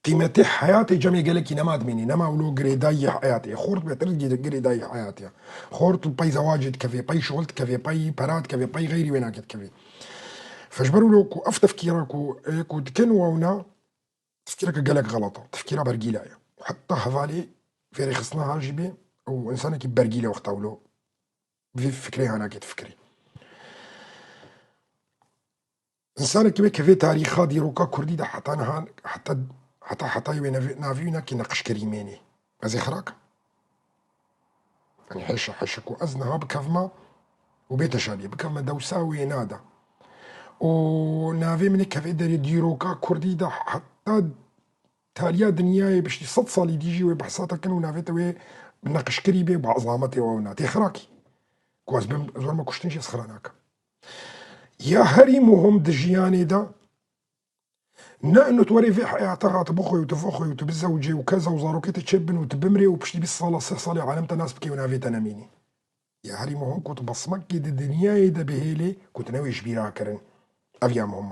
qîmetê heyatê cemê gelekî nema dimînî, nema wilo girêdayî heyatê. Xort bêtir gi-, girêdayî heyatê. Xort pey zewacê dikevê, pey şol dikevê, pey pera dikevê, pey xeyrî wênakê dikevê. Fe ji ber wilo ku ev tefkîra ku, ê, ku dikin wewna, tefkîreke gelek xelat e. Tefkîra bergîla ye. Heta hevalê vê rêxistina ha jî bê û însanekî bergîl e wexta wilo vê fikrê hanakê difikirî. Însanekî wê kevê tarîxa dîroka kurdî de heta niha, heta, heta hetayê wê nevê-, navê wî nakê neqişkerî mênê. Ez ê xira kim. Yanî heşa, heşa ku ez niha bikevma û bê teşaliyê, bikevme dewsa wêna de. Û navê min ê kevê derê dîroka kurdî de heta tariya dinyayê piştî sed salî dî jî wê behsa te kin û navê te wê neqişkirî bê, bi ezametê wewna. Tê xira kî. Ku ez bim, ez werme kuştin jî ez xira nakim. Ya herî muhim di jiyanê de, ne inu tu werê vê heyata ha tu bixwê û tu vexwê û tu bizewicê û keza û zarokê te çêbin û tu bimrê û piştî bîst sala, sih salê alem te nas bikê û navê te nemînî. Ya herî muhim ku tu basmekê di dinyayê de bihêlê ku tu newê ji bîra kirin. Ev ya muhim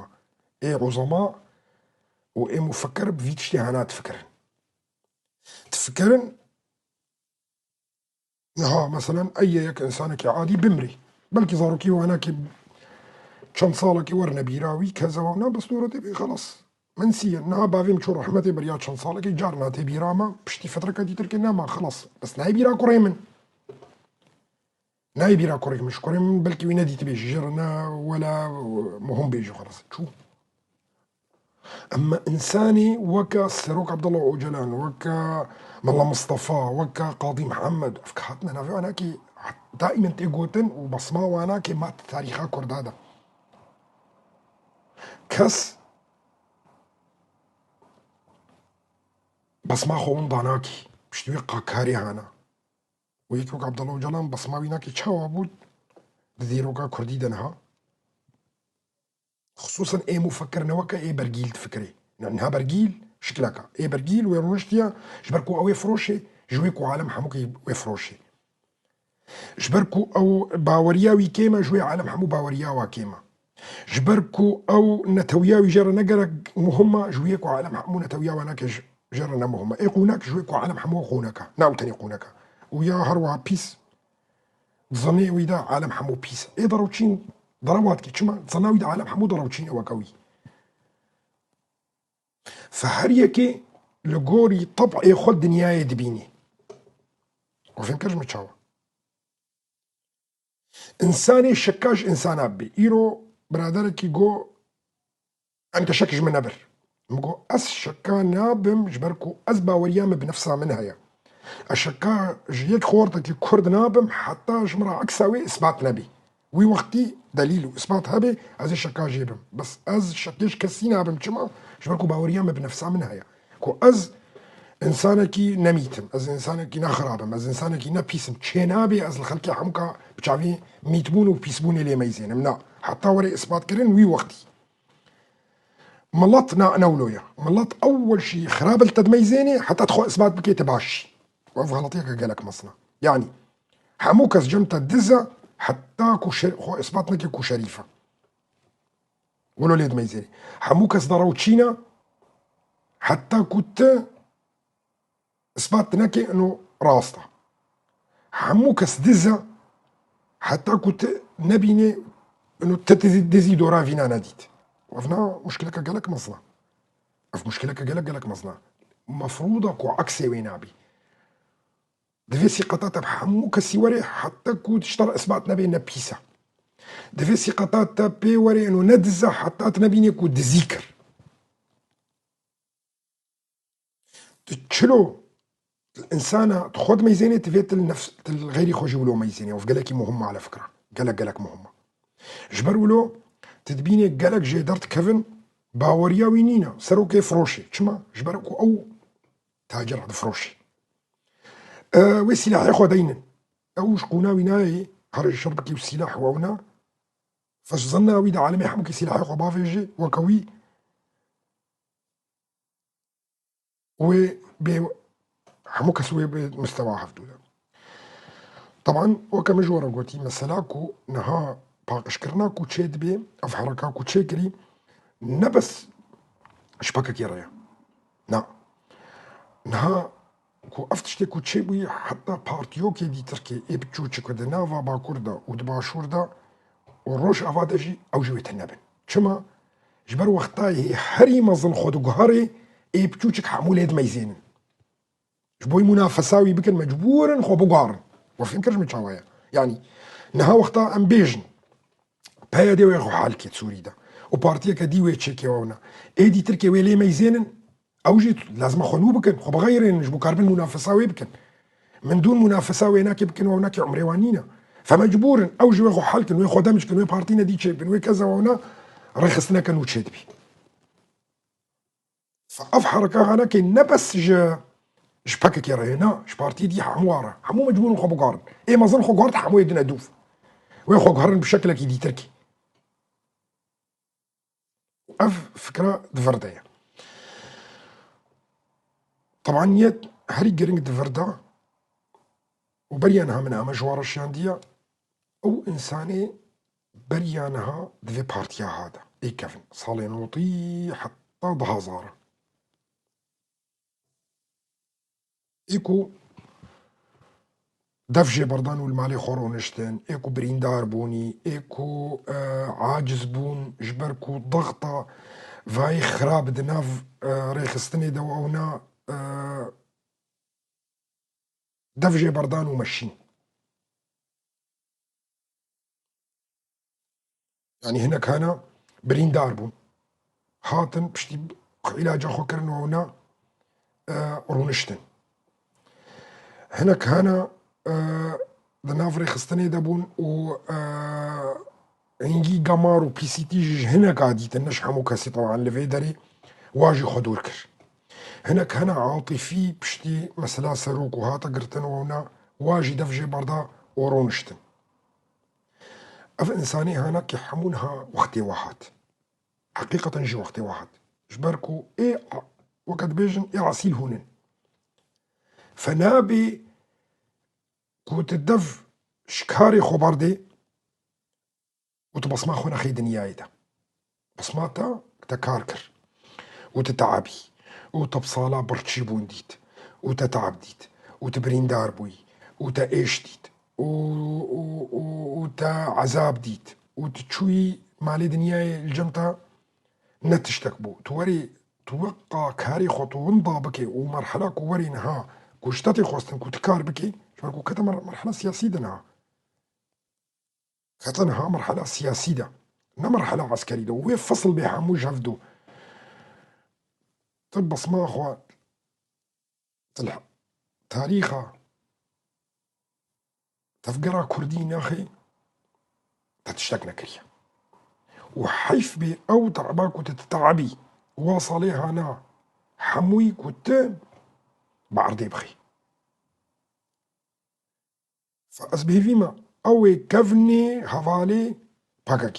e. Ê uzema û ê mufekkir bi vî tiştê hana difikirin. Difikirin, niha, meselen, ey yek însanekî adî bimrî. Belkî zarokî wanakî çend salekî werne bîra wî, keza wana, bes dûre tê bê, xelas. Min siye, niha bavê min çû rehmetê beriya çend salekî, carna tê bîra me, piştî fetreke dîtir kê nema, xelas. Bes nayê bîra kurê min. Nayê bîra kurê min, ji kurê min belkî wî nedîtibê jî, jê re ne wela muhim bê jî, xelas. Çû. Ema însanê weke Serok Abdullah Ocalan, weke Mela Mistefa, weke Qadî Mihemed, ev ke hatine navê wana kî daîmen tê gotin û basma wana kê ma tarîxa Kurda de. Kes basma xwe winda nakî, piştî wê qakarê hana. Û yek wek Abdullah Ocalan basma wî nakî çawa bû di dîroka Kurdî de niha. Xisûsen ê mufekkir ne weke ê bergîl difikirê. Ne, niha bergîl şikileka. Ê bergîl wê rûniştiye, ji ber ku ew ê firoşê, ji wê ku alem hemûkê wê firoşê. Ji ber ku ew baweriya wî kêm e, ji wê alem hemû baweriya wa kêm e. Ji ber ku ew netewiya wî jê re ne gerek muhim e, ji wê ku alem hemû netewiya wa nake ji, jê re ne muhim e. Ê qûnek ji wê ku alem hemû qûnek e. Ne ew tenê qûnek e. Û ya her wiha pîs. Di zanê wî de alem hemû pîs e. Ê derewçîn derewa dike. Çima? Di zana wî de alem hemû derewçîn e weke wî. Fe her yekê li gorî teb'ê xwe dinyayê dibînî. We fêm kir ji min çawa? Însanê şeka ji însana bibê. Îro biraderekî got, Em te şek ji min nebir. Min got, ez şeka nabim, ji ber ku ez baweriya min bi nefsa min heye. Ez şeka ji yek xortekî Kurd nabim, heta ji min re eksa wê isbat nebî. Wî wextî delîl û isbat hebe, ez ê şeka jê bim. Bes ez şekê ji kesî nabim. Çima? Ji ber ku baweriya min bi nefsa min heye. Ku ez însanekî nemît im, ez însanekî ne xirab im, ez însanekî ne pîs im. Çênabê ez li xelkê hemûka bi çavê mîtbûn û pîsbûnê lê meyzênim. Na. Heta were isbatkirin wî wextî. Milet na, ne wilo ye. Milet ewwel şî xirab li te dimeyzênê, heta tu xwe isbat bikê tu baş î. Û ev xeletiyeke gelek mezin e. Yanî, hemû kes cem te diz e, heta ku şer-, xwe isbat neke ku şerîf e. Wilo lê dimeyzênê. Hemû kes derewçîn e, heta ku tu isbat neke ino rast e. Hemû kes diz e, heta ku tu nebînê ino te dizî, dizî dora vîna nedît. Evna muşkileke gelek mezin e. Ev muşkileke gelek, gelek mezin e. Mefrûd e ku eksê wê nabî. Divê sîqeta te bi hemû kesî were, heta ku tişta re isbat nebe ne pîs e. Divê sîqeta te pê were, eno ne diz e, heta tu nebînê ku dizî kir. Tu çilo, tu insana, tu xwe dimeyzênê, tu vê tu li nefs, tu li xeyrî xwe jî wilo meyzênê. Ev gelekî muhim e, ala fikra. Gelek, gelek muhim e. Ji ber wilo, tu dibînê gelek jê derdikevin, baweriya wî nîne. Serokê firoşê. Çima? Ji ber ku ew tacir e, difiroşê. E, wê sîlahê xwe deynin. Ew ji qûna wî nayê, herê şer bikî û sîlah wewna. Fe ji zanna wî de alemê hemûkî sîlahê xwe bavêjê, weke wî wê bê, hemû kes wê bê mistewa hevdû de. Teban, weke min ji we re gotî, mesela ku niha paqijkirina ku çê dibê, ev hereka ku çêkirî, ne bes ji P K K re ye. Na. Niha ku ev tiştê ku çêbûyî, heta partiyokê dîtirkê ê biçûçik ku di nava Bakur de û di Başûr de û Rojava de jî ew jî wê tune bin. Çima? Ji ber wextayê herî mezin xwe diguherê, ê biçûçik hemû lê dimeyzênin. Ji bo wî munafesa wî bikin, mecbûr in xwe biguherin. We fêm kir ji min çawa ye? Yanî, niha wexta em bêjin, P Y D wê xwe hal kê Sûrî de û partiyeke dî wê çêkê wewna. Ê dîtirkê wê lê meyzênin, ew jî lazim e xwe nû bikin, xwe bixeyrênin, ji bo karibin munafesa wê bikin. Min dûn munafesa wênakê bikin, wewnakê umrê wan nîne. Fe mecbûr in, ew jî wê xwe hal kin, wê xwe demj kin, wê partîne dî çêbin, wê keza wewna rêxistineke nû çêdibî. Fe ev hereka hanekê ne bes ji, ji P K K re ye, na, ji partiyê dî hemû re. Hemû mecbûr in xwe biguherin. Ê mezin xwe guhert, hemû yê din e dûv. Wê xwe guherin bi şekilekî dîtirkî. Ev fikra di vir de ye. Teban yek herî giring di vir de û beriya niha min ame ji we re şiyandiye, ew însanê beriya niha di vê partiya ha de ê kevin. Salên notî heta du hezar. Ê ku dev jê berdan û li malê xwe rûniştin, ê ku birîndar bûnî, ê ku, e, aciz bûn, ji ber ku dexta vayê xirab di nav, e, rêxistinê de û ewna, e, dev jê berdan û meşîn. Yanî hinek hene birîndar bûn. Hatin piştî îlaca xwe kirin û ewna, e, rûniştin. Hinek hene, e, di nav rêxistinê de bûn û, e, hingî gemar û pîsîtî jî ji hineka dîtin, ne ji hemû kesî teban li vê derê, wa jî xwe dûr kir. Hinek hene atîfî piştî mesela serok û hate girtin û ewna wa jî dev jê berda û rûniştin. Ev însanê hanakê hemû niha wextê we hat. Heqîqeten jî wextê we hat. Ji ber ku ê, weke dibêjin, ê esîl hûn in. Fe nabê ku tu dev ji karê xwe berdê û tu besma xwe nexê dinyayê de. Besma te, te kar kir. Û tu teebî. Û te bi sala birçî bûn dît. Û te teeb dît. Û tu birîndar bûyî. Û te êş dît. Û, û, û, û te ezab dît. Û tu çûyî malê dinyayê li cem te ne tiştek bû. Tu werî, tu weqa karê xwe tu winda bikê û merhela ku werî niha ku ji te tê xwestin ku tu kar bikê, ji ber ku kete mer-, merhela siyasî de niha. Kete niha merhela siyasî de, ne merhela eskerî de. Û wê fesil bê hemû ji hev du. Tu besma xwe, tu li tarîxa tevgera kurdî naxê, te tiştek nekiriye. Û heyf bê ew teeba ku tu teebî, wa salê hana hemûyî ku tu bi erdê bixî. Fe ez bi hêvî me, ew ê kevnê hevalê P K K.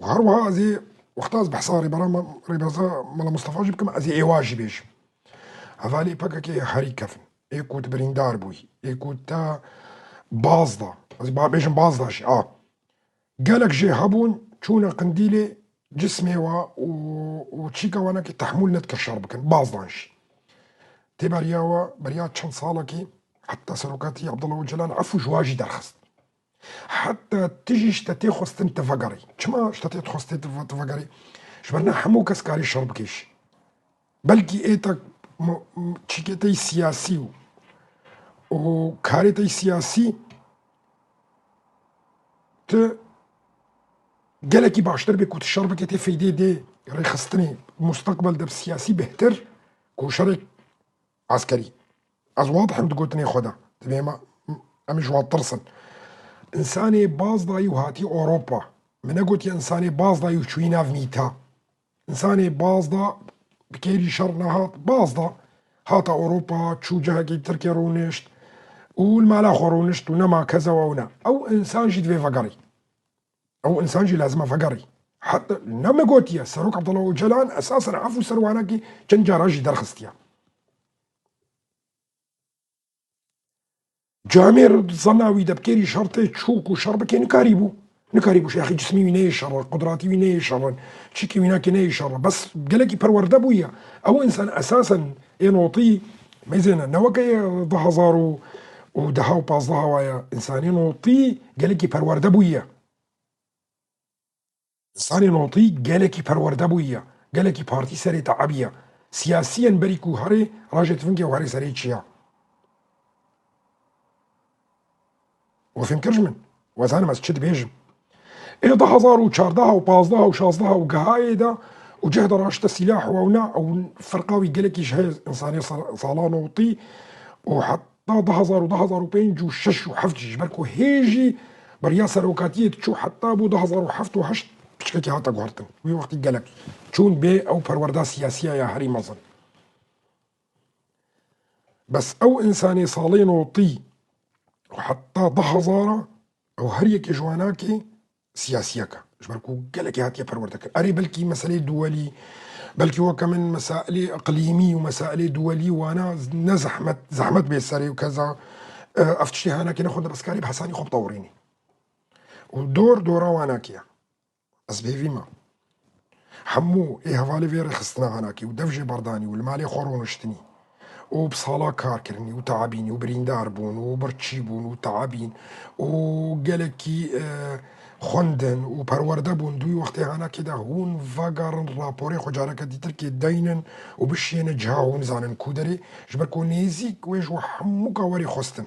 Û her wiha ez ê, wexta ez behsa rêbera me, rêbeza Mela Mustafa jî bikim, ez ê êwa jî bêjim. Hevalê P K K herî kevn. Ê ku tu birîndar bûyî, ê ku te baz da. Ez ê ba-, bêjim baz da jî, a. Gelek jê hebûn, çûne Qindîlê, cismê wa û, û çîka wanekî tehmûl nedikir şer bikin, baz dan jî. Tê beriya we, beriya çend salekî, heta serokatî Abdullah Ocalan efû ji wa jî derxist. Heta tu jî ji te tê xwestin tu vegerî. Çima ji te tê xwestin tu ve-, tu vegerî? Ji ber ne hemû kes karê şer bikêşî. Belkî ê te mu-, mu-, çîkê te yî siyasî û, û karê te yî siyasî tu gelekî baştir bê ku tu şer bikê tê feydê dê rêxistinê musteqbel de bi siyasî bêhtir ku şerek eskerî. Ez wadih im di gotinê xwe de. Divê me, em ji wan tirsin. Însanê baz dayî û hatî Ewropa. Min negotiye însanê baz dayî û çûyî nav mîta. Însanê baz da, bi kêrî şer nehat, baz da. Hata Ewropa, çû cihekî Tirkiye rûnişt û li mala xwe rûnişt û nema keza we û ne. Ew însan jî divê vegerî. Ew însan jî lazim e vegerî. Heta ne me gotiye, Serok Abdullah Ocalan esasen efû ser wanakî çend cara jî derxistiye. Camêr zana wî de bi kêrî şer tê çû ku şer bike nikarîbû. Nikarîbû, şexî cismî wî neyê şer in, qudratî wî neyê şer in, çîkî wî nake neyê şer in. Bes gelekî perwerde bûye. Ew însan esasen ê notî mêzêne, ne weke yê du hezar û deha û pazdeh waye. Însanê notî gelekî perwerde bûye. Însanê notî gelekî perwerde bûye, gelekî partî serê te ebiye. Siyasiyen berî ku herê rajê tivingê û herê serê çiya. We fêm kir ji min? We zanim ez çi dibêjim? Ê du hezar û çardeh û pazdeh û şazdeh û gehayê de û cih de raşte sîlah û ewna ew ferqa wî gelekî ji hê însanê sal-, sala notî û heta du hezar û du hezar û pênc û şeş û heft jî, ji ber ku hê jî bi riya serokatiyê diçû heta bû du hezar û heft û heşt piçkekî hate guhertin. Wî wextî gelek çûn bê ew perwerda siyasiya ya herî mezin. Bes ew însanê salê notî û heta du hezar a ew her yekê ji wanakê siyasiyek e. Ji ber ku gelekî hatiye perwerde kirin. Erê, belkî meselê duwelî, belkî weke min mesailê iqlîmî û mesailê duwelî wana ne zehmet, zehmet bê serê û keza, e, ev tiştê hanakê nexwe de bes karê bi hesanî xwe bitewirînî. Û dor dora wanakê ye. Ez bi hêvî me. Hemû ê hevalê vê rêxistina hanakî û dev jê berdanî û li malê xwe rûniştinî û bi sala kar kirinî û teabînî û birîndar bûn û birçî bûn û teabîn û gelekî, e, xwendin û perwerde bûn, di wî wextê hanakê de hûn vegerin raporê xwe careke dîtir kê deynin û bişiyêne ciha hûn zanin ku derê, ji ber ku nêzîk wê ji we hemûka werê xwestin.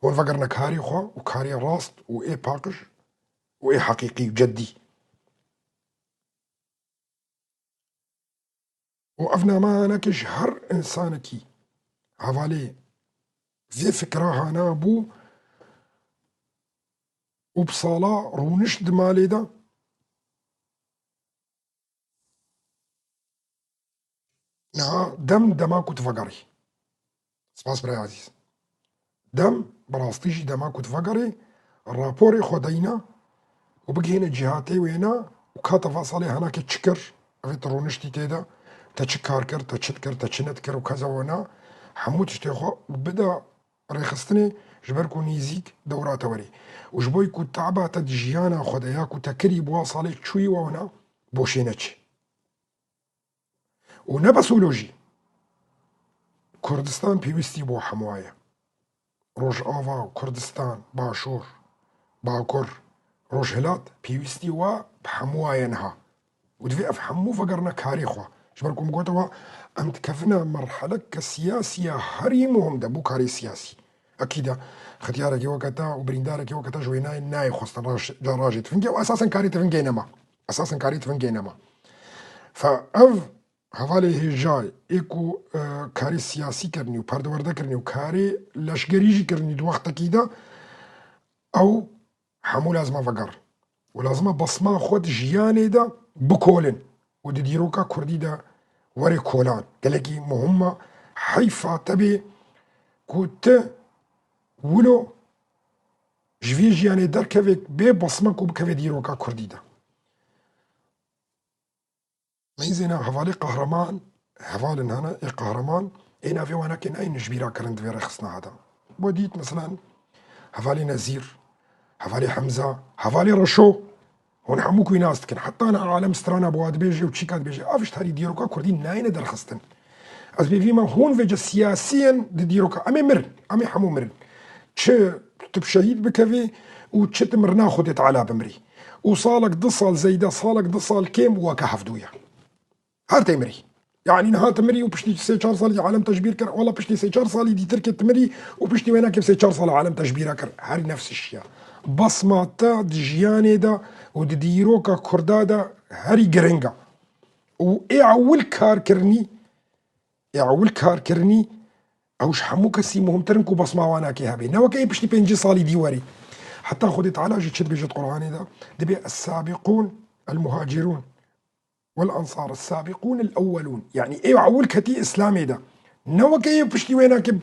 Hûn vegerine karê xwe û karê rast û ê paqij û ê heqîqî û ceddî. Û ev name hanekê ji her însanekî hevalê vê fikra hana bû û bi sala rûnişt di malê de. Niha dem dema ku tu vegerî. Spas birayê ezîz. Dem, bi rastî jî dema ku tu vegerî, raporê xwe deyna û bigihîne cîhatê wêna û ka te va salê henekê çi kir, evê tu rûniştî tê de, te çi kar kir, te çi dikir, te çi nedikir û keza wêna hemû tiştê xwe û bide rêxistinê, ji ber ku nêzîk dewra te werê. Û ji bo ku taba te di jiyana xwe de ya ku te kirî bi wa salê çûyî wewna, boşê neçi. Û ne bes wilo jî. Kurdistan pêwîstî bo hemû ye. Rojava, Kurdistan, Başûr, Bakur, Rojhilat pêwîstî wa bi hemû ye niha. Û divê ev hemû vegerine karê xwe. Ji ber ku min gote we, em dikevine merheleke siyasî ya herî muhim de bo karê siyasî. Ekîd e, xityarekî weke te û birîndarekî weke te ji wê nayê, nayê xwestin raj-, ca rajê tivingê û esasen karê tivingê nema. Esasen karê tivingê nema. Fe ev hevalê hêjayê ê ku, e, karê siyasî kirinî û perdewerde kirinî û karê leşgerî jî kirinî di wextekî de, ew hemû lazim e vegerin. Û lazim e basma xwe di jiyanê de bikolin û di dîroka kurdî de were kolan. Gelekî muhim e, heyfa te bê ku tu wilo ji vê jiyanê derkevê bê basma ku bikeve dîroka kurdî de. Meyzêna hevalê qehreman, hevalên hene ê qehreman, ê navê wana ke nayên ji bîra kirin di vê rêxistina hada. Bo dît, meselen, hevalê Nezîr, hevalê Hemza, hevalê Reşo, hûn hemû ku nas dikin. Heta na alem strana bo wa dibêje û çîka dibêje. Ev ji tarî dîroka kurdî nayêne derxistin. Ez bêvî me hûn vêce siyasiyên di dîroka. Em ê mirin. Em ê hemû mirin. Çi tu bi şehîd bikevî û çi tu mirina Xwedê Teala bimirî. û salek du sal zeyde, salek du sal kêm weke hevdû ye. Her tê mirî. Yanî niha tu mirî û piştî sê çar salî alem te ji bîr kir. Wela piştî sê çar salî dîtir ke tu mirî û piştî wê nekê sê çar sal alem te ji bîr kir. Herî nefs iş ya. Basma te di jiyanê de û di dîroka Kurda de herî giring e. Û ê ewil kar kirinî, ê ewil kar kirinî, ew ji hemû kesî muhimtir in ku basma wan nakê hebe. Ne weke ê piştî pêncî salî dî werî. Heta Xwedê Teala jî çi dibêje di Qur'anê de? Dibê es-sabiqûn el-muhacirûn. Wal ansar, es-sabiqûn el-ewwelûn. Yanî ê ewil ketî Îslamê de. Ne weke ê piştî wê nake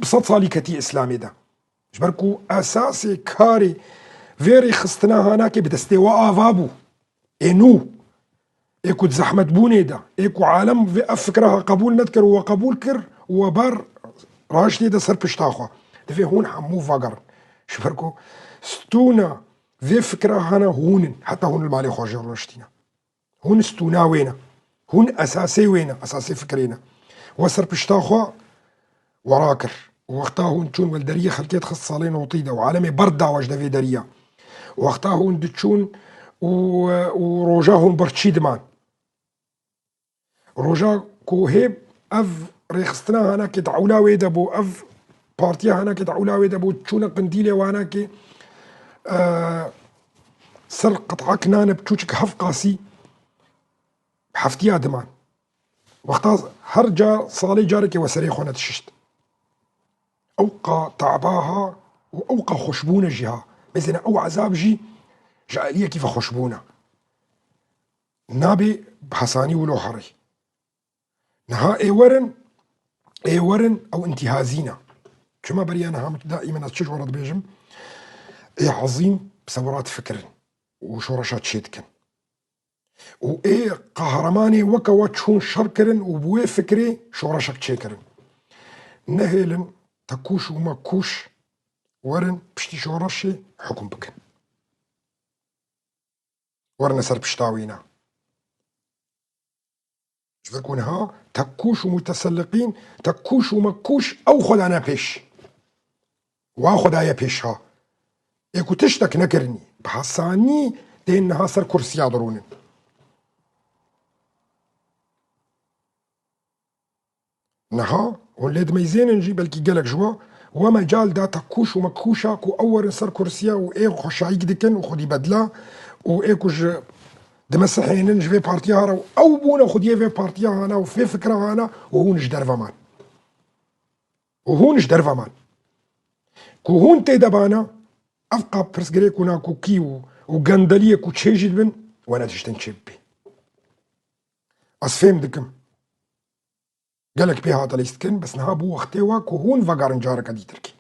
bi sed salî ketî Îslamê de. Ji ber ku esasê karê vê rêxistina hanakê bi destê we ava bû. Ê nû, ê ku di zehmetbûnê de, ê ku alem vê ev fikra ha qebûl nedikir û we qebûl kir û we bar raştê de ser pişta xwe. Divê hûn hemû vegerin. Ji ber ku stûna vê fikra hene hûn in. Heta hûn li malê xwe jê rûniştîne. Hûn stûna wê ne. Hûn esasê wê ne, esasê fikrê ne. We ser pişta xwe we rakir. Wexta hûn çûn, we li deriyê xelkê dixist salê notî de û alemê ber dawe ji devê deriya. Wexta hûn diçûn û, û roja hûn birçî diman. Roja ku hê ev rêxistina hanakê di ewla wê de bû, ev partiya hanakê di ewla wê de bû, çûne qindîlê wanakê, e, ser qit'ek nane biçûçik hevqasî heftiya diman. Wexta her ca salê carekê we serê xwe nedişişt. Ewqa taba ha û ewqa xweşbûne jî ha. Mêzêne ew ezab jî ji aliyekî ve xweşbûne. Nabê bi hesanî wilo herê. Niha ê werin, ê werin ew intîhazî ne. Çima beriya niha min daîmen ez çi ji we re dibêjim? Ê ezîm bi sewrat fikirin û şoreşa çê dikin. Û ê qehremanê weke we çûn şer kirin û bi wê fikrê şoreşek çêkirin. Nehêlin tekûş û mekûş werin piştî şoreşê hukm bikin. Werine ser pişta wî ne. Ji ber ku niha tekûş û muteselliqîn, tekûş û mekûş ew xwe dane pêş. Wa xwe daye pêş ha. Ê ku tiştek nekirinî, bi hesanî tên niha ser kursiya dirûnin. Niha hûn lê dimeyzênin jî, belkî gelek ji we, we mecal da tekûş û mekûşa ku ew werin ser kursiya û ê xweşayîk dikin û xwedî bedla û ê ku ji dimesihênin ji vê partiya hara û ew bûne xwediyê vê partiya hana û vê fikra hana û hûn ji derve man. Û hûn ji derve man. Ku hûn tê de bana, ev qap pirsgirêk û nakokî û, û gendeliyê ku çê jî dibin, we nediştin çê bibê. Ez fêm dikim. Gelek pê hate lîst kirin, bes niha bû wextê we ku hûn vegerin careke dîtirkî.